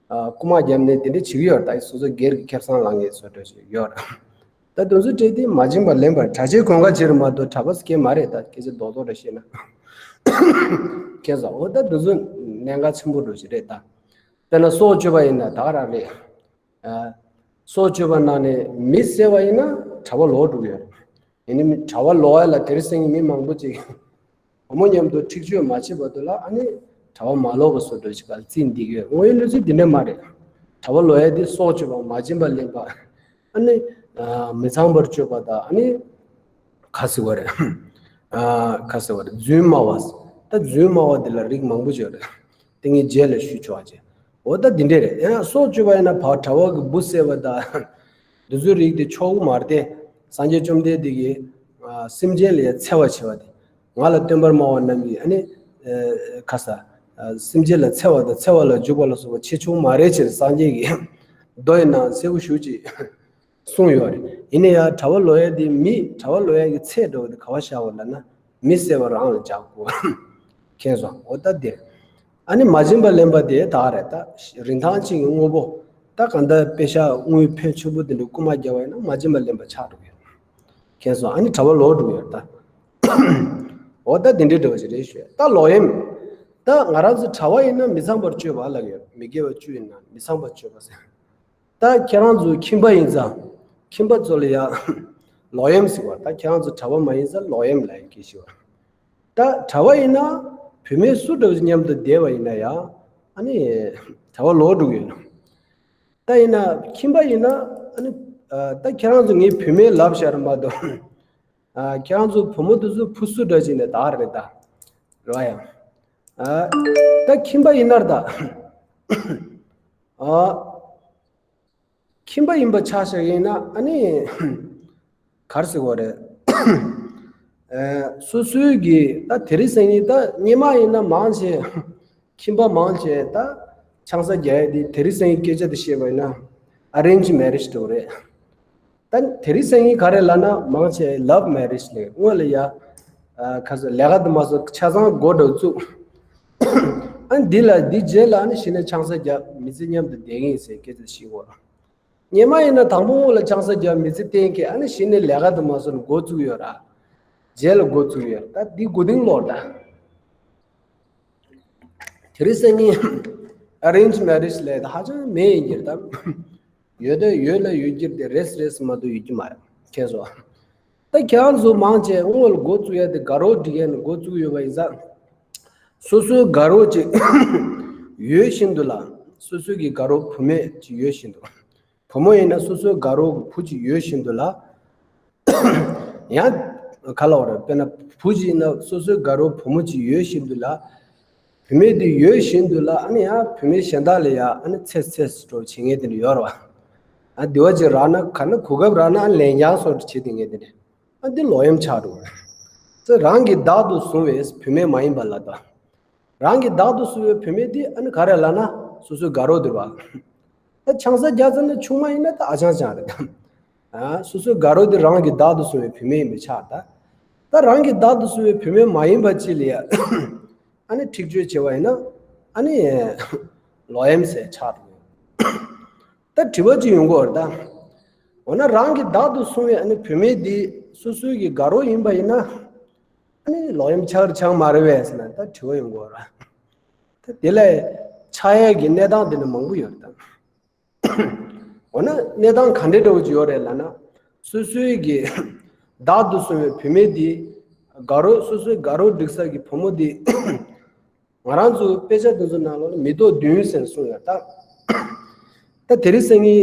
ཨ་རྐུ་མ་བརྒྱབ་ནས་དེ་འདྲ་བྱེད་ཀྱི་ཡོད་རེད། ད་སོ་སོ་སྒེར་གྱི་ཁེ་བཟང་བླངས་ཡས་བཟོ་འདྲ་ཞིག་ཡོད་རེད། ད་དེ་ཚོ་སྤྲད་དེ་མ་བྱིན་པ་ལེན་པ། གྲྭ་ཆས་གོན་ཁ་བྱེད་རེད་མ་གཏོགས་གྲྭ་པ་སྐྱེས་མ་རེད། ད་སྐད་ཆ་རྡོག་རྡོག་རེ་བཤད་ན། མཁྱེན་སོང་། འོ་ད་དེ་ཚོ་གནད་འགག་ཆེན་པོ་འདྲ་ཞིག་རེད་ད། དཔེར་ན་སྲོག་གཅོད་པ་ཡིན་ན་ད་ག་རང་རེད། ཨ། སྲོག་གཅོད་པ་ནང་ནས་མི་བསད་པ་ཡིན་ན་གྲྭ་པ་ལོག་འགྲོ་གི་ཡོད་རེད། ཡིན་ནའི་མི་གྲྭ་པ་ལོག་ཡ་ལ་དེ་རིང་སང་ཉིན་མི་མང་པོ་ཅིག་བུ་མོ་མཉམ་དུ་འཁྲིག་སྤྱོད་མ་བྱེད་བར་དུ་ལ་ཨ་ནི་གྲྭ་པ་མ་ལོག་པ་བཟོ་འདྲ་ཞིག་ག་ལ་རྩིས་འདི་གི་ཡོད། དངོས་ཡོད་གནས་ཚུལ་འདི་འདྲ་མ་རེད། གྲྭ་པ་ལོག་ཡ་དེ་སྲོག་གཅོད་པ། མ་བྱིན་པ་ལེན་པ། ཨ་ནི་ཨ་མི་ཚངས་པར་སྤྱོད་པ་དང་། ཨ་ནི་ག་ཟེར་བ་རེད། ཨ་ག་ཟེར་བ་རེད། རྫུན་སྨྲ་བ། ད་རྫུན་སྨྲ་བ་འདི་ལ་རིགས་མང་པོ་ཅིག་ཡོད་རེད། དེ་ངས་རྗེས་ལ་ཞུ་ཆོག་ཅེས། འོ་ད་འདི་འདྲས་རེད། ཡང་སྲོག་གཅོད་པ་ཡིན་ན་ཕར་གྲྭ་པ་གི་བུ་བསད་པ་དང་འདི་ཚོའི་རིགས་དེ་ཆོག་གི་མ་རེད་དེ། སངས་རྒྱས་བཅོམ་ལྡན་འདས་ཀྱིས་ཨ་སེམས་ཅན་ལ་ཡང་འཚེ་བ་བྱེད་པ་དེ། ང་ལ་སྟོན་པར་སྨྲ་བ་རྣམས་ཀྱིས་ཨ་ནི་ཨ་ག་ས་ཨ་སེམས་ཅན་ལ་འཚེ་བ་དང་འཚེ་བ་ལ་འཇུག་པ་ལ་སོགས་པ་བྱེད་ཆོག་མ་རེད་ཅེས་སངས་རྒྱས་ཀྱིས་མདོ་ཡི་ནང་གསལ་པོ་ཞེ་ཅིག་གསུངས་ཡོད་རེད། ཡིན་ན་ཡང་གྲྭ་པ་ལོག་ཡ་དེ་མི་གྲྭ་པ་ལོག་ཡ་གི་ཚད་འདྲ་བོ་དེ་ག་པར་བཞག་པ་ལབ་ན་མི་བསད་པ་རང་ལ་བཞག་དགོས། མཁྱེན་སོང་། འོ་ད་འདིར་ཨ་ནི་མ་བྱིན་པ་ལེན་པ་དེ་ད་རེད། ད་རིན་ཐང་གཅིག་གི་དངོས་པོ། ད་གང་ལྟར་པེ་ཤ་དངུལ་ཕོན་ཆེན་པོ་དེ་འདྲ་རྐུ་མ་བརྒྱབ་པ་ཡིན་ན་མ་བྱིན་པ་ལེན་པ་ཆགས་འགྲོ་གི་ཡོད། མཁྱེན་སོང་། ཨ་ནི་གྲྭ་པ་ལོག་འགྲོ་གི་ཡོད་ད། འོ་ད་འདི་འདྲའི་འདྲ་བོ་ཞིག་རེད་ཞུ། ད་ལོག་གཡེམ། ད་ང་རང་ཚོ་གྲྭ་པ་ཡིན་ན་མི་ཚངས་པར་སྤྱོད་པ་ལབ་ཡོད། མི་དགེ་བ་བཅུ་ཡིན་ན་མི་ཚངས་པར་སྤྱོད་པ་ཟེར། ད་ཁྱེད་རང་ཚོ་ཁྱིམ་པ་ཡིན་ཙང་། ཁྱིམ་པ་ཚོ་ལ་ཡང་ལོག་གཡེམ་ཟེར་བ། ད་ཁྱེད་རང་ཚོ་གྲྭ་པ་མ་ཡིན་ཙང་ལོག་གཡེམ་ལབ་ཡིན་གྱི་ཞུ་བ། ད་གྲྭ་པ་ཡིན་ན་བུད་མེད་སུ་འདྲ་བོ་ཅིག་མཉམ་དུ་བསྡད་པ་ཡིན་ན་ཡང་ཨ་ནི་གྲྭ་པ་ལོག་འགྲོ་གི་ཡོད་ནོ། ད་ཡིན་ན་ཁྱིམ་པ་ཡིན་ན་ཨ་ནི་ཨ་ད་ཁྱེད་རང་ཚོ་ངའི་བུད་མེད་ལབ་བཞག་རེད་མ་གཏོགས། ཨ་ཁྱེད་རང་ཚོ་བུ་མོ་དེ་ཚོ་བུ་སུ་འདྲ་ཅིག་ནས་ད་རེད་ད། རེད་བ་ཡང་། ཨ་ད་ཁྱིམ་པ་ཡིན་ན་རེད་ད། ཨ་ཁྱིམ་པ་ཡིན་པ་ཆ་བཞག་ཡིན་ན་ཨ་ནི་ག་རེ་ཟེར་དགོས་རེད། ཨ་སོ་སོའི་གི་ད་དེ་རིང་སང་ཉིན་ད་སྔོན་མ་ཡིན་ན་མང་ཆེ་ཁྱིམ་པ་མང་ཆེ་ད་ཆང་ས་རྒྱག་ཡས་དེ་དེ་རིང་སང་ཉིན་སྐད་ཆ་དེ་བཤད་པ་ཡིན་ན་ཨ་རེན་ཇི་མེ་རེཇ་འདྲ་བོ་རེད། ད་དེ་རིང་སང་ཉིན་ག་རེ་ལབ་ན་མང་ཆེ་ལབ་མེ་རེཇ་ལབ། སྔོན་ལ་ཡ་ཨ་ག་ས་ལས་ཀ་དེ་མ་སོང་ཆ་ཚང་སྒོ་འདྲ་བཙུགས། ཨ་འདི་ལ་འདི་རྗེས་ལ་ཨ་ནི་གཞི་ནས་ཆང་ས་རྒྱག་མི་ཚེ་མཉམ་དུ་བསྡད་ཀྱི་ཡིན་ཟེར་སྐད་ཆ་བཤད་ཀྱི་ཡོད་རེད། སྔོན་མ་ཡིན་ན་དང་པོ་སྔོན་ལ་ཆང་ས་རྒྱག་མི་ཚེ་བསྟན་མཁན་ཨ་ནི་གཞི་ནས་ལས་ཀ་དེ་མ་སོང་འགོ་བཙུགས་ཡོད་ར། རྗེས་ལ་འགོ་བཙུགས་ཡོད་ར། ད་འདི་མགོ་རྟིང་སློག་ད། དེ་རིང་སང་ཉིན་ཨ་རེན་ཇི་མེ་རེཇ་ལབ་ད་ཧ་ཅང་མེད་ཡིན་གྱི་རེད་ད། ཡོད་ད་ཡོད་ལ་ཡོད་ཀྱི་རེད་དེ་རེས་རེས་མ་གཏོགས་ཡོད་ཀྱི་མ་རེད། མཁྱེན་སོང་། ད་ཁྱེད་རང་ཚོ་མང་ཆེ་སྔོན་ལ་འགོ་བཙུགས་ཡ་དེ་དགའ་རོགས་སྒྲིག་ཡ་ནས་འགོ་བཙུགས་ཡོད་པ་ཡིན་ཙང་། སོ་སོའི་དགའ་རོགས་ཅིག་ཡོད་བཞིན་དུ་ལ། སོ་སོའི་གི་དགའ་རོགས་བུད་མེད་ཅིག་ཡོད་བཞིན་དུ། བུ་མོ་ཡིན་ན་སོ་སོའི་དགའ་རོགས་བུ་ཅིག་ཡོད་བཞིན་དུ་ལ། ཡང་ག་ལ་བ་རེད། དཔེར་ན་བུ་ཅིག་ཡིན་ན་སོ་སོའི་དགའ་རོགས་བུ་མོ་ཅིག་ཡོད་བཞིན་དུ་ལ། བུད་མེད་དེ་ཡོད་བཞིན་དུ་ལ་ཨ་ནི་ཡང་བུད་མེད་གཞན་དག་ལ་ཡང་ཨ་ནི་ཚེ་ཚེ་སི་འགྲོ་བྱེད་མཁན་དེ་འདྲ་ཡོད་རེད་བ། ཨ་དེ་བ་ཅིག་རག་ན་ག་ན་གོ་སྐབས་རག་ན་ཨ་ལན་རྒྱག་སོགས་བྱེད་དེ་མཁན་དེ་འདྲ། ཨ་འདི་ལོག་གཡེམ་ཆགས་འགྲོ་བ་རེད། ཚེ་རང་གི་བདག་ཏུ་བཟུང་བའི་བུད་མེད་མ་ཡིན་པ་ལ་ད། རང་གི་བདག་ཏུ་བཟུང་བའི་བུད་མེད་དེ་ཨ་ནི་ག་རེ་ལབ་ན་སོ་སོའི་དགའ་རོགས་དེ་རེད་བ། ད་ཆང་ས་རྒྱག་ཙམ་ན་ཆུང་མ་ཡིན་ན་ད་ཨ་ཅང་ཅང་རེད་ད། ཨ་སོ་སོའི་དགའ་རོགས་དེ་རང་གི་བདག་ཏུ་བཟུང་བའི་བུད་མེད་ཡིན་པའི་ཆ་ད། ད་རང་གི་བདག་ཏུ་བཟུང་བའི་བུད་མེད་མ་ཡིན་པ་ཅིག་ལ་ཡ་ཨ་ནི་འཁྲིག་སྤྱོད་བྱེད་པ་ཡིན་ན་ཨ་ནི་ལོག་གཡེམ་ཟེར་ཆགས་འགྲོ་གི་ཡོད། ད་དྲི་བ་ཅིག་ཡོང་གི་ཡོད་རེད་ད། འོ་ན་རང་གི་བདག་ཏུ་བཟུང་བའི་ཨ་ནི་བུད་མེད་འདི་སོ་སོའི་གི་དགའ་རོགས་ཡིན་པ་ཡིན་ན། ཨ་ནི་ལོག་གཡེམ་ཆགས་རེད་ཆགས་མ་རེད་པས་ཟེར་ན་ད་དྲི་བ་ཡོང་གི་ཡོད་རེད། ད་དེ་ལས་ཆགས་ཡས་ཀྱི་གནས་སྟངས་དེ་འདྲ་མང་པོ་ཡོད་རེད་ད། འོ་ན་གནས་སྟངས་ག་འདྲའི་འདྲ་བོ་ཅིག་ཡོད་རེད་ལབ་ན། སོ་སོའི་གི་བདག་ཏུ་བཟུང་བའི་བུད་མེད་འདི། དགའ་རོགས་སོ་སོའི་དགའ་རོགས་སྒྲིག་ས་གི་བུ་མོ་འདི། ང་རང་ཚོ་དཔེ་ཆ་དེ་ཚོ་ནང་ལོགས་ལ་མི་ཐོག་བདུན་ཟེར་གསུངས་ཡོད་ད། ད་དེ་རིང་སང་ཉིན་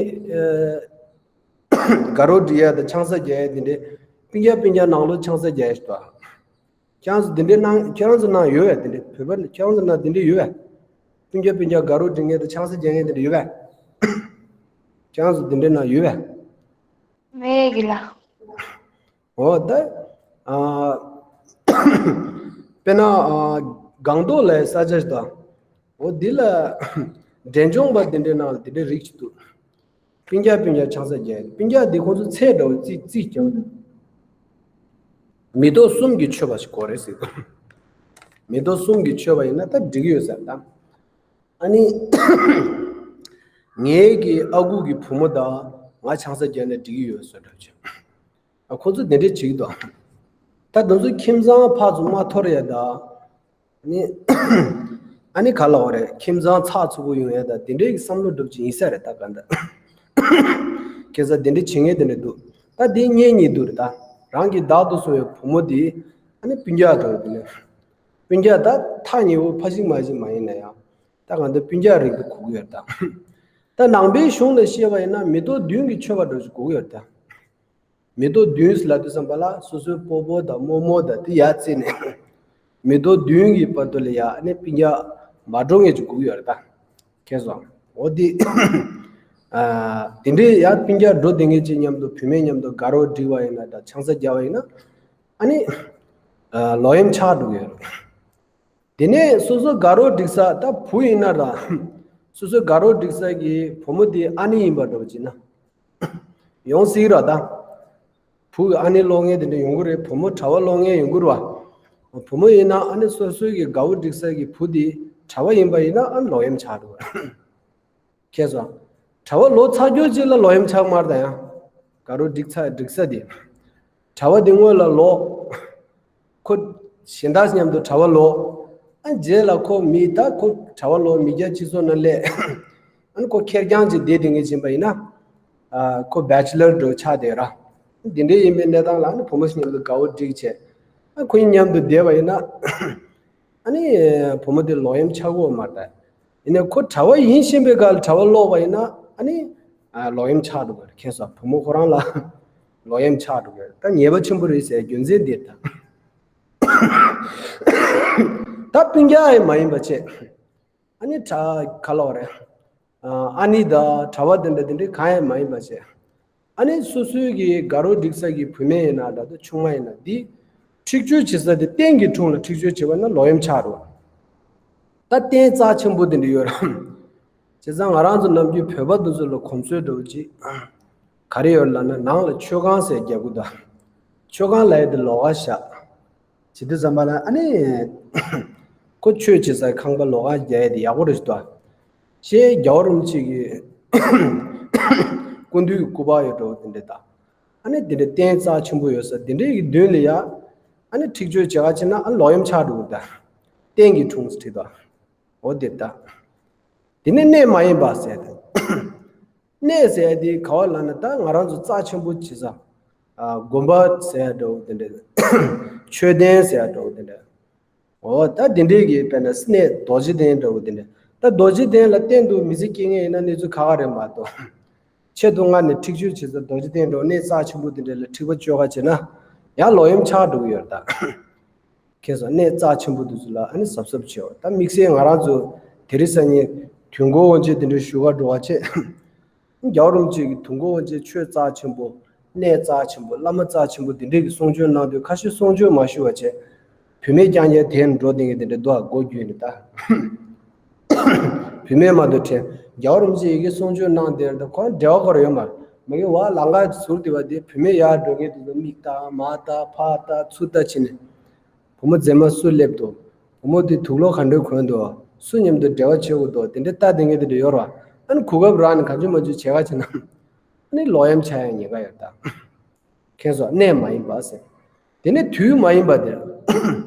ཨ་དགའ་རོགས་སྒྲིག་ཡ་དང་ཆང་ས་རྒྱག་ཡ་དེ་འདྲའི་སྤུན་ཀྱག་སྤུན་ཀྱག་ནང་ལོགས་ཆང་ས་རྒྱག་ཡ་ཞིག་འདུག་ཁྱེད་རང་ཚོ་དེ་འདྲའི་ནང་ཁྱེད་རང་ཚོ་ནང་ཡོད་པས། དེ་འདྲའི་བོད་པ་ཁྱེད་རང་ཚོ་ནང་དེ་འདྲའི་ཡོད་པས། སྤུན་ཀྱག་སྤུན་ཀྱག་དགའ་རོགས་སྒྲིག་མཁན་དང་ཆང་ས་རྒྱག་མཁན་དེ་འདྲ་ཡོད་པས། ཁྱེད་རང་ཚོ་དེ་འདྲའི་ནང་ཡོད་པས། མེད་གི་ལ། འོ་ད། ཨ། དཔེར་ན་ཨ། སྒང་ཏོག་ལ་ས་ཆ་ཞིག་དང་། འོ་འདི་ལ་འབྲས་ལྗོངས་པ་འདི་འདྲའི་ནང་ལ་འདི་འདྲའི་རིགས་ཅིག་འདུག་སྤུན་ཀྱག་སྤུན་ཀྱག་ཆང་ས་རྒྱག་ཡ། སྤུན་ཀྱག་འདི་ཁོང་ཚོ་ཚད་འདྲ་བོ་རྩིས་རྩིས་རྒྱག་འདུག་མི་ཐོག་གསུམ་གྱི་མཆོད་པ་ཞིག་དགོས་རེད་ཟེར་འདུག་མི་ཐོག་གསུམ་གྱི་མཆོད་པ་ཡིན་ན་ད་འགྲིག་གི་ཡོད་ཟེར་ད། ཨ་ནི། ངའི་གི་ཨ་ཁུ་གི་བུ་མོ་དང་ང་ཆང་ས་རྒྱག་ན་འགྲིག་གི་ཡོད་ཟེར་འདྲ་བྱས། ཨ། ཁོ་ཚོ་དེ་འདྲས་བྱེད་ཀྱི་འདུག་ད་དེ་ཚོ་ཁྱིམ་ཚང་ཕར་ཚུར་མ་འཐོར་ཡ་ད། ཨ་ནི། ཨ་ནི་ག་ལབ་དགོས་རེད། ཁྱིམ་ཚང་ཚགས་ཚུད་པོ་ཡོང་ཡ་ད་དེ་འདྲས་ཀྱི་བསམ་བློ་སྒྲུབ་ཀྱི་ཡིན་ས་རེད་ད་ག་འདྲ། ཁ་སང་དེ་འདྲས་བྱེད་མཁན་དེ་འདྲས་འདུག་ད་དེ་གཉེན་ཉེ་དུ་རེད་ད། རང་གི་བདག་ཏུ་བཟུང་བའི་བུ་མོ་དེ་ཨ་ནི་སྤུན་ཀྱག་འདྲ་བོ་དེ་ནས། སྤུན་ཀྱག་ད་ཐག་ཉེ་བོ་ཕ་གཅིག་མ་གཅིག་མ་ཡིན་ན་ཡང་། ད་གང་ལྟར་སྤུན་ཀྱག་རིགས་དེ་དགོས་ཀྱི་ཡོད་ད། ད་ནང་པའི་གཞུང་ལ་བཤད་པ་ཡིན་ན་མི་ཐོག་བདུན་གྱི་མཆོད་པ་འདྲ་ཞིག་དགོས་ཀྱི་ཡོད་ད། མི་ཐོག་བདུན་ཟེར་ལབ་དུས་ཙམ་པ་ལ་སོ་སོའི་སྤོ་བོ་དང་རྨོ་མོ་དང་དེ་ཡར་བརྩིས་ནས། མི་ཐོག་བདུན་གྱི་བར་དུ་ལ་ཡ་ཨ་ནི་སྤུན་ཀྱག་མ་འགྲོ་མཁན་ཅིག་དགོས་ཀྱི་ཡོད་རེད་ད། མཁྱེན་སོང་། འོ་དེ། ཨ། དེ་འདྲའི་ཡ་སྤུན་ཀྱག་འགྲོ་བསྡད་མཁན་ཅིག་མཉམ་དུ་བུད་མེད་མཉམ་དུ་དགའ་རོགས་སྒྲིག་པ་ཡིན་ན་ད་ཆང་ས་རྒྱག་པ་ཡིན་ན། ཨ་ནི། ཨ། ལོག་གཡེམ་ཆགས་འགྲོ་གི་ཡོད་རེད། དེ་ནས་སོ་སོ་དགའ་རོགས་སྒྲིག་ས་ད་བུ་ཡིན་ན་ར། སོ་སོའི་དགའ་རོགས་སྒྲིག་ས་གི་བུ་མོ་དེ་ཨ་ནེ་ཡིན་པ་འདྲ་བོ་བྱས་ན། ཡོང་སྲིད་ར་ད། བུ་གི་ཨ་ནེ་ལོག་མཁན་དེ་འདྲ་ཡོང་གི་རེད། བུ་མོ་གྲྭ་པ་ལོག་མཁན་ཡོང་གི་རེད་བ། བུ་མོ་ཡིན་ན་ཨ་ནེ་སོ་སོའི་གི་དགའ་བོ་སྒྲིག་ས་གི་བུ་དེ་གྲྭ་པ་ཡིན་པ་ཡིན་ན་ཨ་ནི་ལོག་གཡེམ་ཆགས་འགྲོ་གི་རེད། མཁྱེན་སོང་། གྲྭ་པ་ལོག་ཚར་རྒྱུ་ཅིག་ལ་ལོག་གཡེམ་ཆགས་མ་རེད་ད་ཡང་། དགའ་རོགས་སྒྲིག་ཚར་སྒྲིག་ས་དེ། གྲྭ་པ་དེ་སྔོན་ལ་ལོག་ཁོ་གཞན་དག་མཉམ་དུ་གྲྭ་པ་ལོག་ཨ་རྗེས་ལ་ཁོ་མི་ད་ཁོ་གྲྭ་པ་ལོག་མི་སྐྱ་སྤྱི་ཚོགས་ནང་སླེབས། ཨ་ནི་ཁོ་ཁེར་རྐྱང་ཅིག་བསྡད་བསྡད་མཁན་ཡིན་པ་ཡིན་ན། ཨ། ཁོ་བེ་ཆེ་ལར་འདྲ་བོ་ཆགས་བསྡད་ར། འདི་འདྲའི་ཡིན་པའི་གནས་སྟངས་ལ་ཨ་ནི་བུ་མོ་ཞིག་མཉམ་དུ་དགའ་བོ་སྒྲིག་བྱས། ཨ། ཁོ་གཉིས་མཉམ་དུ་བསྡད་པ་ཡིན་ན། ཨ་ནི་བུ་མོ་དེ་ལོག་གཡེམ་ཆགས་ཀྱི་ཡོད་མ་རེད། ཡིན་ནའི་ཁོ་གྲྭ་པ་ཡིན་བཞིན་པའི་སྐབས་ལ་གྲྭ་པ་ལོག་པ་ཡིན་ན་ཨ་ནི། ཨ། ལོག་གཡེམ་ཆགས་འགྲོ་གི་རེད། མཁྱེན་སོང་། བུ་མོ་ཁོ་རང་ལ་ལོག་གཡེམ་ཆགས་འགྲོ་གི་རེད། ད་ཉེས་པ་ཆེན་པོ་རེད་ཟེར་རྒྱུ་མཚན་འདིར་ད། ད་སྤུན་ཀྱག་ཡང་མ་ཡིན་པ་བྱས། ཨ་ནི་གྲྭ་ག་ལབ་དགོས་རེད། ཨ་ནེ་དང་གྲྭ་པ་དེ་འདྲ་དེ་འདྲའི་གང་ཡང་མ་ཡིན་པ་བྱས། ཨ་ནི་སོ་སོའི་གི་དགའ་རོགས་སྒྲིག་ས་གི་བུད་མེད་ཡིན་ན་འདྲ་ད་ཆུང་མ་ཡིན་ན་དེ། འཁྲིག་སྤྱོད་བྱེད་ས་དེ་རྟེན་གྱི་དྲུང་ལ་འཁྲིག་སྤྱོད་བྱེད་པ་ན་ལོག་གཡེམ་ཆགས་འགྲོ། ད་རྟེན་རྩ་ཆེན་པོ་དེ་འདྲ་ཡོད་ར། བྱས་ཙང་ང་རང་ཚོ་ནམ་རྒྱུན་བོད་པ་དེ་ཚོ་ལ་གོམས་སྲོལ་འདྲ་བོ་ཅིག་ག་རེ་ཡོད་ལབ་ན་ནང་ལ་མཆོད་ཁང་ཟེར་རྒྱག་གི་འདུག་མཆོད་ཁང་ལབ་ཡ་དེ་ལོགས་ཀ་བཞག་བྱེད་དུས་ཙམ་པ་ལ་ཨ་ནི། ཁོ་ཆོས་བྱེད་སའི་ཁང་པ་ལོགས་ཀ་རྒྱག་ཡ་དེ་ཡག་པོ་རེད་ཤག་ད། ཞེས་རྒྱལ་བ་རིན་པོ་ཆེ་གི་སྐུ་མདུན་གྱི་སྐུ་པར་ཡོད་འགྲོ་དེ་འདྲ་དང་། ཨ་ནི་དེ་འདྲ་རྟེན་རྩ་ཆེན་པོ་ཡོད་ས་དེ་འདྲའི་གི་མདུན་ལ་ཡ། ཨ་ནི་འཁྲིག་སྤྱོད་བྱེད་ག་ཕྱིན་ན་ཨ་ལོག་གཡེམ་ཆགས་འགྲོ་གི་ད། རྟེན་གྱི་དྲུང་ཟེར་བྲིས་ད། འོ་དེ་ད། དེ་ནས་གནས་མ་ཡིན་པ་ཟེར་ཏེ། གནས་ཟེར་ཡ་དེ་ག་བ་ལབ་ན་ད་ང་རང་ཚོ་རྩ་ཆེན་པོ་བྱེད་ས། ཨ། དགོན་པ་ཟེར་ཡ་འདྲ་བོ་དེ་འདྲ། མཆོད་རྟེན་ཟེར་ཡ་འདྲ་བོ་དེ་འདྲ། འོ་ད་དེ་འདྲའི་གི་དཔེར་ན་གནས་རྡོ་རྗེ་གདན་འདྲ་བོ་དེ་འདྲ། ད་རྡོ་རྗེ་གདན་ལ་གཏན་དུ་མི་ཚེ་སྐྱེལ་མཁན་ཡིན་ན་གནས་ཚུལ་ཁག་ཁག་རེད་མ་གཏོགས། ཆེད་དུ་མངགས་ནས་འཁྲིག་སྤྱོད་བྱེད་ས་རྡོ་རྗེ་གདན་འདྲ་བོ་གནས་རྩ་ཆེན་པོ་དེ་འདྲ་ལ་འཁྲིག་པ་སྤྱོད་ག་བྱེད་ན། ཡང་ལོག་གཡེམ་ཆགས་འགྲོ་གི་ཡོད་རེད་ད། མཁྱེན་སོང་། གནས་རྩ་ཆེན་པོ་དེ་ཚོ་ལ་ཨ་ནི་གཟབ་གཟབ་བྱེད་འོ། ད་དམིགས་བསལ་ང་རང་ཚོ་དེ་རིང་སང་ཉིན་དུས་འཁོར་དབང་ཆེན་དེ་འདྲའི་བཞུགས་སྒར་འགྲོ་བ་བྱས། རྒྱལ་བ་རིན་པོ་ཆེ་གི་དུས་འཁོར་དབང་ཆེན་ཆོས་རྩ་ཆེན་པོ། གནས་རྩ་ཆེན་པོ། བླ་མ་རྩ་ཆེན་པོ་དེ་འདྲའི་གི་གསུང་ཆོས་གནང་དུས་ཁ་ཤས་གསུང་ཆོས་མ་ཞུ་བ་བྱས། བུད་མེད་རྐྱང་རྐྱང་དེར་འགྲོ་བསྡད་མཁན་དེ་འདྲ་འདུག་ཨ། སྒོ་བརྒྱུད་ནས་ད། བུད་མེད་མ་གཏོགས་དྲན། རྒྱལ་བ་རིན་པོ་ཆེ་ཡི་གེ་གསུང་ཆོས་གནང་དེར་ད་ཁོང་འབྲེལ་བ་ཁོ་ར་ཡོད་མ་རེད། མ་གི་བ་ལང་ཀ་ཟུར་དེ་བ་དེ་བུད་མེད་ཡར་འགྲོ་མཁན་དེ་ཚོ་མིག་ལྟ་མར་ལྟ་ཕར་ལྟ་ཚུར་ལྟ་བྱས་ནས། བུ་མོ་མཛེས་མ་སུ་སླེབས་འདུག་བུ་མོ་དེ་དུག་ལོག་ག་འདྲ་གོན་འདུག་སུ་མཉམ་དུ་འབྲེལ་བ་བྱེད་དགོས་འདུག་དེ་འདྲ་ལྟ་བསྡད་མཁན་དེ་འདྲ་ཡོད་རེད་བ། ཨ་ནི་གོ་སྐབས་རག་ནས་གང་བྱུང་མང་བྱུང་བྱེད་ག་བྱེད་ན། ཨ་ནི་ལོག་གཡེམ་ཆགས་ཡ་ཉེན་ཁ་ཡོད་ད། མཁྱེན་སོང་། གནས་མ་ཡིན་པ་ཟེར། དེ་ནས་དུས་མ་ཡིན་པ་དེར།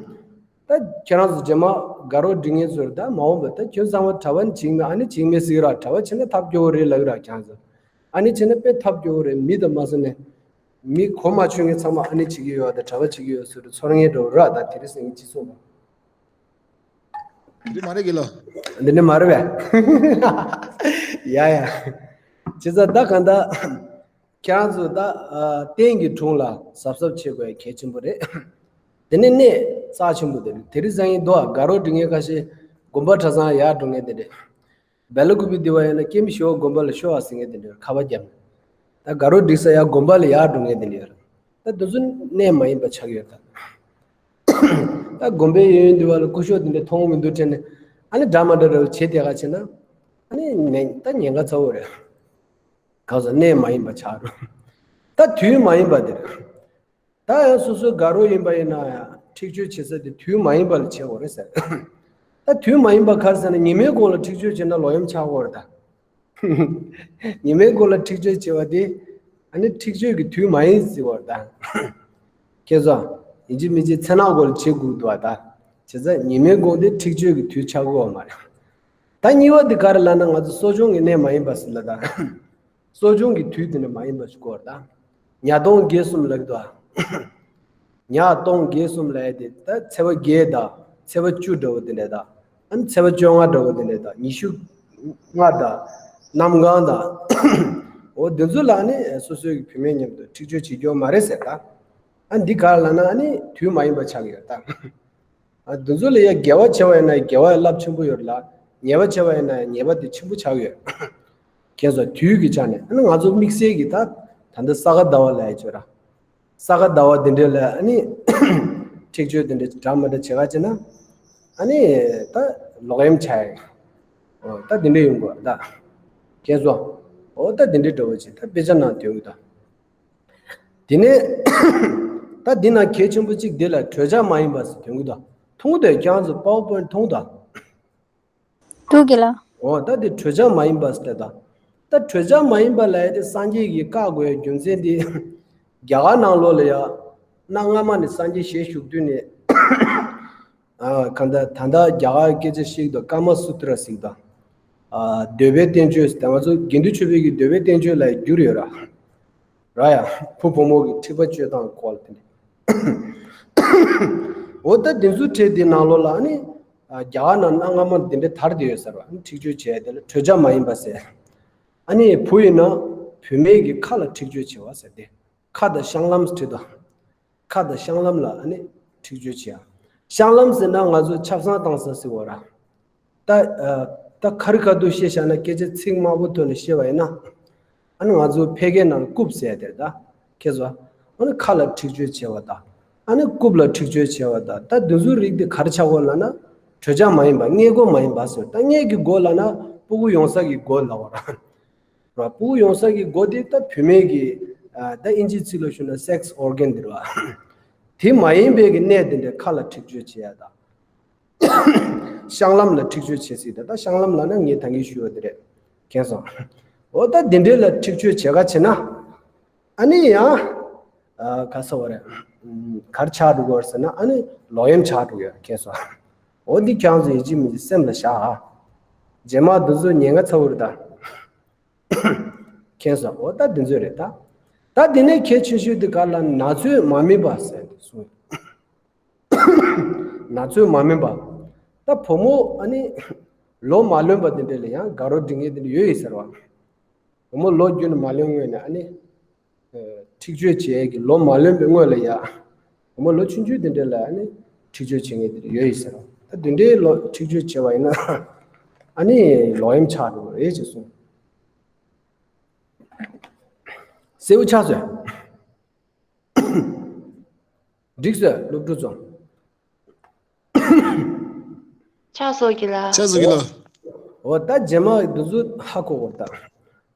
ད་ཁྱེད་རང་ཚོ་རྗེས་མ་དགའ་རོགས་སྒྲིག་མཁན་ཚོར་ད་མ་འོངས་པ་ད་ཁྱོད་ཚང་མ་གྲྭ་པ་ནི་བྱེད་མེད་ཨ་ནི་བྱེད་མེད་ཟེར་གི་ར། གྲྭ་པ་བྱེད་ན་ཐབས་སྐྱོ་བོ་རེད་ལབ་གི་ར་ཁྱེད་རང་ཚོ། ཨ་ནི་བྱས་ན་དཔེ་ཐབས་སྐྱོ་བོ་རེད། མི་དང་མ་སོང་ནས། མི་གོ་མ་ཆོད་མཁན་ཚང་མ་ཨ་ནི་བྱེད་ཀྱི་ཡོད་དང་གྲྭ་པ་བྱེད་ཀྱི་ཡོད་ཟེར་ཚོར་མཁན་འདྲ་བོ་ར། ད་དེ་རིང་སང་ཉིན་སྤྱི་ཚོགས་ལ། འདི་མ་རེད་གི་ལོ། འདི་ནི་མ་རེད་པས། ཡ་ཡ། བྱས་ཙང་ད་གང་ལྟར། ཁྱེད་རང་ཚོ་ད་ཨ་རྟེན་གྱི་དྲུང་ལ་གཟབ་གཟབ་བྱེད་དགོས་གལ་ཆེན་པོ་རེད། དེ་ནས་གནས་རྩ་ཆེན་པོ་དེ་རེད། དེ་རིང་སང་ཉིན་འདུག་ཨ། དགའ་རོགས་སྒྲིག་མཁན་ཁ་ཤས་དགོན་པ་གྲྭ་ཚང་ཡར་འགྲོ་མཁན་དེ་འདྲས། སྦེལ་ཀོབ་དེ་བ་ཡིན་ན་ཀེམ་ཤོ་དགོན་པ་ལ་ཤོག་ཨ་ཟེར་མཁན་དེ་འདྲས་ཁ་པར་བརྒྱབ་ནས། ད་དགའ་རོགས་སྒྲིག་ས་ཡར་དགོན་པ་ལ་ཡར་འགྲོ་མཁན་དེ་འདྲས་ཡོད་རེད། ད་དེ་ཚོ་གནས་མ་ཡིན་པ་ཆགས་ཡོད་ད། ད་དགོན་པའི་ཡོན་ཡོན་འདི་བ་ལ་སྐུ་ཞབས་དེ་འདྲ་མཐོང་མི་འདུག་དྲན་ནས། ཨ་ནི་འདྲ་མ་འདྲ་འདྲ་བ་བྱེད་དེ་ག་བྱེད་ན། ཨ་ནི་ཉན་ད་ཉན་ག་ཚ་བོ་རེད། གང་ཟག་གནས་མ་ཡིན་པ་ཆགས་རུང་། ད་དུས་མ་ཡིན་པ་དེ་རེད། ད་ཡང་སོ་སོའི་དགའ་རོགས་ཡིན་པ་ཡིན་ན་ཡང་འཁྲིག་སྤྱོད་བྱེད་ས་དེ་དུས་མ་ཡིན་པ་ལ་བྱེད་དགོས་རེད་ཟེར། ད་དུས་མ་ཡིན་པ་ག་རེ་ཟེར་ན་ཉི་མའི་གུང་ལ་འཁྲིག་སྤྱོད་བྱེད་ན་ལོག་གཡེམ་ཆགས་དགོས་རེད་ད། ཉི་མའི་གུང་ལ་འཁྲིག་སྤྱོད་བྱེད་པ་དེ་ཨ་ནི་འཁྲིག་སྤྱོད་ཀྱི་དུས་མ་ཡིན་ཟེར་བ་རེད་ད། ཁྱེད་ཚོ་ཡིན་གཅིག་མིན་གཅིག་མཚན་ནག་གུང་ལ་བྱེད་དགོས་འདུག་བ་ད། བྱས་ཙང་ཉི་མའི་གུང་དེ་འཁྲིག་སྤྱོད་ཀྱི་དུས་ཆགས་དགོས་བ་མ་རེད། ད་གཉིས་པ་དེ་ག་རེ་ལབ་ན་ང་ཚོ་གསོ་སྦྱོང་གི་གནས་མ་ཡིན་པ་ཟེར་ལ་ད། གསོ་སྦྱོང་གི་དུས་དེ་འདྲ་མ་ཡིན་པ་ཞིག་དགོས་རེད་ད། ཉ་སྟོང་བརྒྱད་གསུམ་ལབ་ཀྱི་འདུག་ཨ། ཉ་སྟོང་བརྒྱད་གསུམ་ལབ་ཡ་དེ་ད་ཚེས་པ་བརྒྱད་དང་ཚེས་པ་བཅུ་འདྲ་བོ་དེ་འདྲ་དང་། ཨ་ནི་ཚེས་པ་བཅོ་ལྔ་འདྲ་བོ་དེ་འདྲ་དང་ཉི་ཤུ་ལྔ་དང་། གནམ་གང་དང་། འོ་དེ་ཚོ་ལ་ནི་སོ་སོའི་བུད་མེད་མཉམ་དུ་འཁྲིག་སྤྱོད་བྱེད་རྒྱུ་མ་རེད་ཟེར་ད། ཨ་འདི་ག་རེ་ལབ་ན་ཨ་ནི་དུས་མ་ཡིན་པ་ཆགས་ཀྱི་ཡོད་ད། ཨ་འདི་ཚོ་ལ་ཡ་དགེ་བ་བྱས་པ་ཡིན་ན་དགེ་བ་ཡ་རླབས་ཆེན་པོ་ཡོད་རེད་ལ། ཉེས་པ་བྱས་པ་ཡིན་ན་ཉེས་པ་དེ་ཆེན་པོ་ཆགས་ཀྱི་ཡོད། ཁྱེད་ཚོ་དུས་ཀྱི་ཆ་ནས་ཨ་ནི་ང་ཚོ་དམིགས་བསལ་གྱི་ད་ད་ལྟ་ས་ག་ཟླ་བ་ལ་ཡ་བྱོས་ར། ས་ག་ཟླ་བ་འདི་འདྲ་ལ་ཨ་ནི་འཁྲིག་སྤྱོད་འདི་འདྲ་འདྲ་མི་འདྲ་བྱེད་ག་བྱེད་ན། ཨ་ནི་ད་ལོག་གཡེམ་བྱ་ཡ། འོ་ད་འདི་འདྲ་ཡོང་དགོས་ད། ཁྱེད་ཚོ། འོ་ད་འདི་འདྲ་འདྲ་བོ་བྱེད་ད་དཔེ་ཆ་ནང་དོན་གྱི་ད། དེ་ནས་ད་འདི་ན་གལ་ཆེན་པོ་གཅིག་འདི་ལ་གྲོས་འཆར་མ་ཡིན་པ་ཟེར་དོན་གྱི་ད། མཐོང་གི་འདུག་ཁྱེད་ཚོ་པ་ཝར་པོའིན་མཐོང་གི་འདུག་འདུག་གི་ལ། འོ་ད་འདི་གྲོས་འཆར་མ་ཡིན་པ་ཟེར་ད། ད་གྲོས་འཆར་མ་ཡིན་པ་ལ་ཡ་དེ་སངས་རྒྱས་ཀྱིས་བཀག་དགོས་ཡ་རྒྱུ་མཚན་དེ། རྒྱ་གར་ནང་ལོགས་ལ་ཡ། གནའ་སྔ་མ་ནས་སངས་རྒྱས་ཞལ་བཞུགས་དུས་ནས། ཨ་གང་ལྟར་ད་ལྟ་རྒྱ་གར་སྐད་ཆ་ཞིག་དང་ཀ་མ་སུ་ཏྲ་ཟེར་དང་། ཨ་འདོད་པའི་བསྟན་བཅོས་ཟེར་ད་ང་ཚོ་དགེ་འདུན་ཆོས་འཕེལ་གྱི་འདོད་པའི་བསྟན་བཅོས་ལ་བསྒྱུར་ཡོད་ར། ར་ཡ། བུ་བུ་མོ་གི་འཁྲིག་པ་གཅོད་སྟངས་སྐོར་དེ་འདྲ། འོ་ད་དེ་ཚོ་གྲས་དེ་ནང་ལོགས་ལ་ཨ་ནི། ཨ་རྒྱ་གར་ནང་གནའ་སྔ་མོ་དེ་འདྲ་དར་བསྡད་ཡོད་ཟེར་བ། ཨ་ནི་འཁྲིག་སྤྱོད་བྱས་དེ་ལ་གྲོས་འཆར་མ་ཡིན་པ་ཟེར། ཨ་ནི་བུ་ཡིན་ན་བུད་མེད་ཀྱི་ཁ་ལ་འཁྲིག་སྤྱོད་བྱེད་པ་ཟེར་ཏེ། ཁ་དང་བཤང་ལམ་བྲིས་དང་། ཁ་དང་བཤང་ལམ་ལ་ཨ་ནི་འཁྲིག་སྤྱོད་བྱེད་ཡ། བཤང་ལམ་ཟེར་ན་ང་ཚོ་ཆབ་གསང་བཏང་ས་ཟེར་བ་ར། ད་ཨ་ད་ཁ་རི་ཁ་ཐུག་བཤད་བཞག་ན་སྐད་ཆ་ཚིག་དམར་པོ་ཐོག་ནས་བཤད་པ་ཡིན་ན། ཨ་ནི་ང་ཚོ་ཕལ་སྐད་ནང་ལ་རྐུབ་ཟེར་དེ་རེད་ད། ཁྱེད་ཚོ། ཨ་ནི་ཁ་ལ་འཁྲིག་སྤྱོད་བྱེད་པ་དང་། ཨ་ནི་རྐུབ་ལ་འཁྲིག་སྤྱོད་བྱེད་པ་དང་། ད་འདི་ཚོའི་རིགས་འདི་ག་རེ་ཆགས་དགོས་ལབ་ན། གྲོས་འཆར་མ་ཡིན་པ་མངལ་སྒོ་མ་ཡིན་པ་ཟེར། ད་མངལ་གྱི་སྒོ་ལབ་ན་སྤུ་གུ་ཡོང་ས་གི་སྒོ་ལབ་པ་ར། ར་སྤུ་གུ་ཡོང་ས་གི་སྒོ་དེ་ད་བུད་མེད་ཀྱི་ཨ་ད་ཨིན་ཇིའི་ཚིག་ལ་ཞུ་ན་སེག་སི་ཨོར་གན་དེ་རེད་བ། དེ་མ་ཡིན་པའི་གི་གནས་དེ་འདྲའི་ཁ་ལ་འཁྲིག་སྤྱོད་བྱེད་ཡ་དང་། བཤང་ལམ་ལ་འཁྲིག་སྤྱོད་བྱེད་སྲིད་ད། ད་བཤང་ལམ་ལབ་ན་ངས་ད་གིན་ཞུས་པ་དེ་རེད། མཁྱེན་སོང་། འོ་ད་དེ་འདྲའི་ལ་འཁྲིག་སྤྱོད་བྱེད་ག་བྱེད་ན། ཨ་ནི་ཡང་། ཨ་ག་ས་བ་རེད། ཨམ་ག་རེ་ཆགས་འགྲོ་གི་ཡོད་ཟེར་ན་ཨ་ནི་ལོག་གཡེམ་ཆགས་འགྲོ་གི་ཡོད། མཁྱེན་སོང་། འོ་འདི་ཁྱེད་རང་ཚོ་ཡིན་གཅིག་མིན་གཅིག་སེམས་ལ་བཞག་ཨ། རྗེས་མ་འདི་ཚོ་ཉེན་ཁ་ཚ་བོ་རེད་ད། མཁྱེན་སོང་། འོ་ད་འདི་ཚོ་རེད་ད། ད་འདི་ནས་གལ་ཆེ་ཤོས་འདི་ག་ལ་ན་ཚོད་མ་སྨིན་པ་ཟེར་ཏེ་གསུངས། ན་ཚོད་མ་སྨིན་པ། ད་བུ་མོ་ཨ་ནི་ལོ་མ་ལོན་པ་དེ་འདྲ་ལ་ཡང་དགའ་རོགས་སྒྲིག་མཁན་དེ་འདྲ་ཡོད་ཡིན་ཟེར་བ། བུ་མོ་ལོ་རྒྱུན་ནས་མ་ལོན་སྔོན་ནས་ཨ་ནི། ཨ་འཁྲིག་སྤྱོད་བྱེད་ཀྱི་ལོ་མ་ལོན་པའི་སྔོན་ལ་ཡ། བུ་མོ་ལོ་ཆུང་ཆུང་དེ་འདྲ་ལ་ཨ་ནི་འཁྲིག་སྤྱོད་བྱེད་མཁན་དེ་འདྲ་ཡོད་ཡིན་ཟེར་བ། ད་དེ་འདྲའི་ལོ་འཁྲིག་སྤྱོད་བྱས་པ་ཡིན་ན། ཨ་ནི་ལོག་གཡེམ་ཆགས་འགྲོ་གི་རེད་ཅེས་གསུངས། གསལ་པོ་ཆགས་སོང་། འགྲིག་སོང་སློབ་ཕྲུག་ཚོ། ཆགས་སོང་གི་ལ། ཆགས་སོང་གི་ལ། འོ་ད་རྗེས་མ་འདི་ཚོ་ཧ་གོ་བར་ད།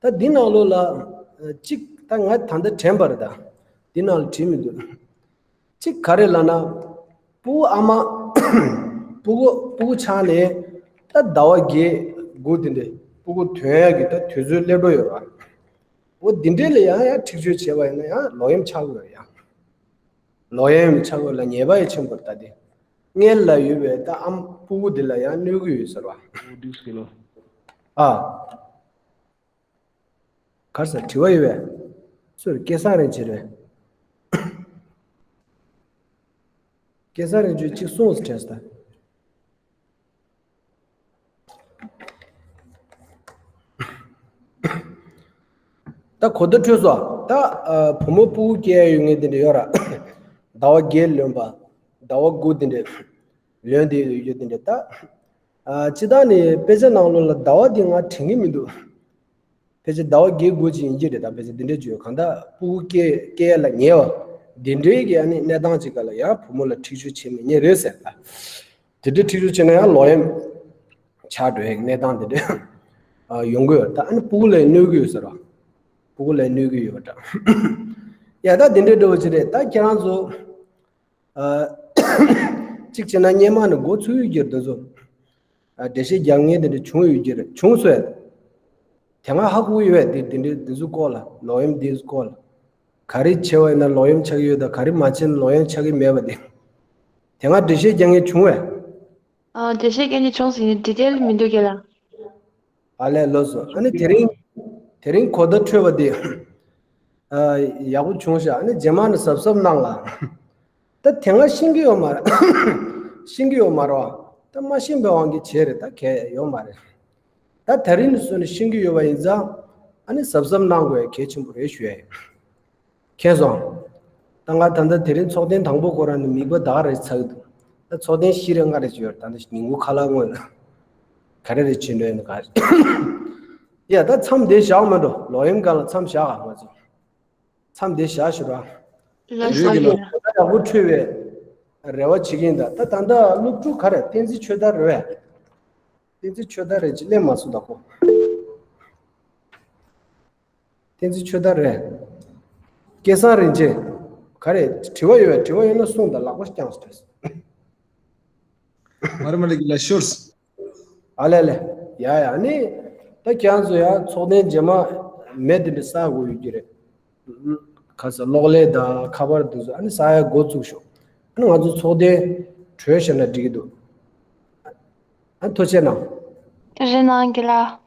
ད་འདི་ནང་ལོགས་ལ་གཅིག་ད་ང་ད་ལྟ་དྲན་པ་རེད་ད། འདི་ནང་ལ་བྲིས་མི་འདུག་གཅིག་ག་རེ་ལབ་ན། སྤུ་གུ་ཨ་མ། སྤུ་གུ་སྤུ་གུ་ཆགས་ནས་ད་ཟླ་བ་བརྒྱད་དགུ་དེ་འདྲ་སྤུ་གུ་ཐོན་ཡག་གི་ད་དུས་ཚོད་སླེབས་འགྲོ་ཡོད་ར། འོ་འདི་འདྲས་ལ་ཡང་ཡང་འཁྲིག་སྤྱོད་བྱས་པ་ཡིན་ན་ཡང་ལོག་གཡེམ་ཆགས་ཀྱི་ཡོད་ཡང་། ལོག་གཡེམ་ཆགས་ཀྱི་ལ་ཉེས་པ་ཡང་ཆེན་པོ་རེད་ད་དེ། མངལ་ལ་ཡོད་པའི་ད་ཨམ་སྤུ་གུ་འདི་ལ་ཡང་གནོད་ཀྱི་ཡོད་ཟེར་བ། འགྲིག་སོང་ལོ། ཨ། གར་ས་དྲི་བ་ཡོད་པས། སུ་རེད། སྐལ་བཟང་རིན་ཆེན་རེད། སྐལ་བཟང་རིན་ཆེན་གཅིག་གསུངས་སུ་དྲན་སོང་ད། ད་གོ་བརྡ་འཕྲོད་སོང་། ད་ཨ་བུ་མོ་སྤུ་གུ་སྐྱེ་ཡ་ཡོད་ངེས་དེ་འདྲ་ཡོད་ར། ཟླ་བ་བརྒྱད་ལོན་པ། ཟླ་བ་དགུ་དེ་འདྲ་ལོན་དེ་ཡོད་དེ་འདྲ་ད། ཨ་སྤྱིར་བཏང་ནས་དཔེ་ཆ་ནང་ལོགས་ལ་ཟླ་བ་དེ་ང་དྲན་གྱི་མི་འདུག་ཕལ་ཆེར་ཟླ་བ་བརྒྱད་དགུ་ཅིག་ཡིན་གྱི་རེད་ད། ཕལ་ཆེར་འདི་འདྲ་བརྗོད་གང་ལྟར་སྤུ་གུ་སྐྱེ་སྐྱེ་ཡ་ལ་ཉེ་བ། འདི་འདྲའི་གི་ཨ་ནི་གནས་སྟངས་ཅིག་ག་ལ་ཡང་བུ་མོ་ལ་འཁྲིག་སྤྱོད་བྱེད་མི་ཉན་རེད་ཟེར་ལ། དེ་འདྲའི་འཁྲིག་སྤྱོད་བྱེད་ན་ཡང་ལོག་གཡེམ་ཆགས་འགྲོ་ཡའི་གནས་སྟངས་དེ་འདྲ་ཨ་ཡོང་གི་ཡོད། ད་ཨ་ནི་སྤུ་གུ་ལ་གནོད་གི་ཡོད་ཟེར་བ། སྤུ་གུ་ལ་གནོད་གི་ཡོད་པ་འདྲ། ཡ་ད་དེ་འདྲའི་འདྲ་བོ་ཅིག་རེད། ད་ཁྱེད་རང་ཚོ་ཨ་གཅིག་བྱས་ན་སྔོན་མ་ནས་འགོ་ཚུགས་ཡོད་ཀྱི་རེད། དེ་ཚོ་ཨ་འགྲེལ་བཤད་རྒྱག་མཁན་དེ་འདྲ་བྱུང་ཡོད་ཀྱི་རེད། བྱུང་སོང་ཡ། དེ་སྔ་ཧ་གོ་ཡོད་པས། དེ་དེ་འདྲའི་དེ་ཚོའི་སྐོར་ལ། ལོག་གཡེམ་དེ་ཚོའི་སྐོར་ལ། ག་རེ་བྱས་པ་ཡིན་ན་ལོག་གཡེམ་ཆགས་ཀྱི་ཡོད་དང་། ག་རེ་མ་བྱས་ན་ལོག་གཡེམ་ཆགས་ཀྱི་མེད་པ་དེ། དེ་སྔ་འགྲེལ་བཤད་རྒྱག་མཁན་བྱུང་བས། ཨ་འགྲེལ་བཤད་རྒྱག་མཁན་བྱུང་ཟིན་ནས་ཌི་ཊེལ་མི་འདུག་རྒན་ལགས། ཨ་ལས། ལགས་སོ། ཨ་ནི་དེ་རིང་དེ་རིང་གོ་བརྡ་འཕྲོད་པ་དེ་ཨ་ཡག་པོ་བྱུང་ཤག་ཨ་ནི་རྗེས་མ་ནས་གཟབ་གཟབ་གནང་ལ། ད་དེ་སྔ་ཤེས་ཀྱི་ཡོད་མ་རེད། ཤེས་ཀྱི་ཡོད་མ་རེད་བ། ད་མ་ཤེས་པའི་དབང་གིས་བྱས་རེད། ད་གལ་ཡོད་མ་རེད། ད་དེ་རིང་ནས་བཟུང་ནས་ཤེས་ཀྱི་ཡོད་པ་ཡིན་ཙང་། ཨ་ནི་གཟབ་གཟབ་གནང་དགོས་གལ་ཆེན་པོ་རེད་ཞུ་ཡ་ཡིན། མཁྱེན་སོང་། ད་ང་ད་ལྟ་དེ་རིང་ཚོགས་ཐེངས་དང་པོ་ཁོ་རང་ནས་མིག་པ་ད་ག་རེ་ཚ་གི་འདུག་ད་ཚོགས་ཐེངས་བཞི་རེ་ལྔ་རེ་བྱས་ཡོད་རེད། ད་ལྟ་ཉིན་གུང་ཁ་ལག་སྔོན་ལ་ག་རེ་རེ་བྱེད་འགྲོ་ཡིན་ག་རེ། ཡ་ད་མཚམས་འདི་བཞག་མ་འགྲོ། ལོག་གཡེམ་སྒང་ལ་མཚམས་བཞག་ཨ། ང་ཚོ་མཚམས་འདི་བཞག་ཞུ་ར། ལགས་སོ་རྒན་ལགས། ད་ཡག་པོ་འཕྲོད་པའི་རེ་བ་བྱེད་ཀྱི་ཡིན། ད་ད་ད་ལྟ་སློབ་ཕྲུག་ག་རེ། བསྟན་འཛིན་ཆོས་དར་རེད་པས། བསྟན་འཛིན་ཆོས་དར་རེད་ཅེས་སླེབས་མ་སོང་ད་ཁོ། བསྟན་འཛིན་ཆོས་དར་རེད། སྐལ་བཟང་རིན་ཆེན། ག་རེ། དྲི་བ་ཡོད་པས། དྲི་བ་ཡོད་ན་གསུངས་དང་། ལག་པ་བརྐྱངས་སོང་། མ་རེད་མ་རེད། རྒན་ལགས་ཤོར་སོང་། ཨ་ལས་ལས། ཡ་ཡ། ཨ་ནི་ད་ཁྱེད་རང་ཚོ་ཡ་ཚོགས་ཐེངས་རྗེས་མ་མེ་དེ་འདྲ་ཟ་དགོས་ཡོད་ཀྱི་རེད། ཁ་ས་གློག་ཀླད་དང་ཁ་པར་དེ་ཚོ་ཨ་ནི་ཟ་ཡ་འགོ་བཙུགས་ཤོག་ཨ་ནི་ང་ཚོ་ཚོགས་ཐེངས་གྲོལ་བཞག་ན་འགྲིག་གི་འདུག་ཨ་ཐུགས་རྗེ་གནང་། ཐུགས་རྗེ་གནང་རྒན་ལགས།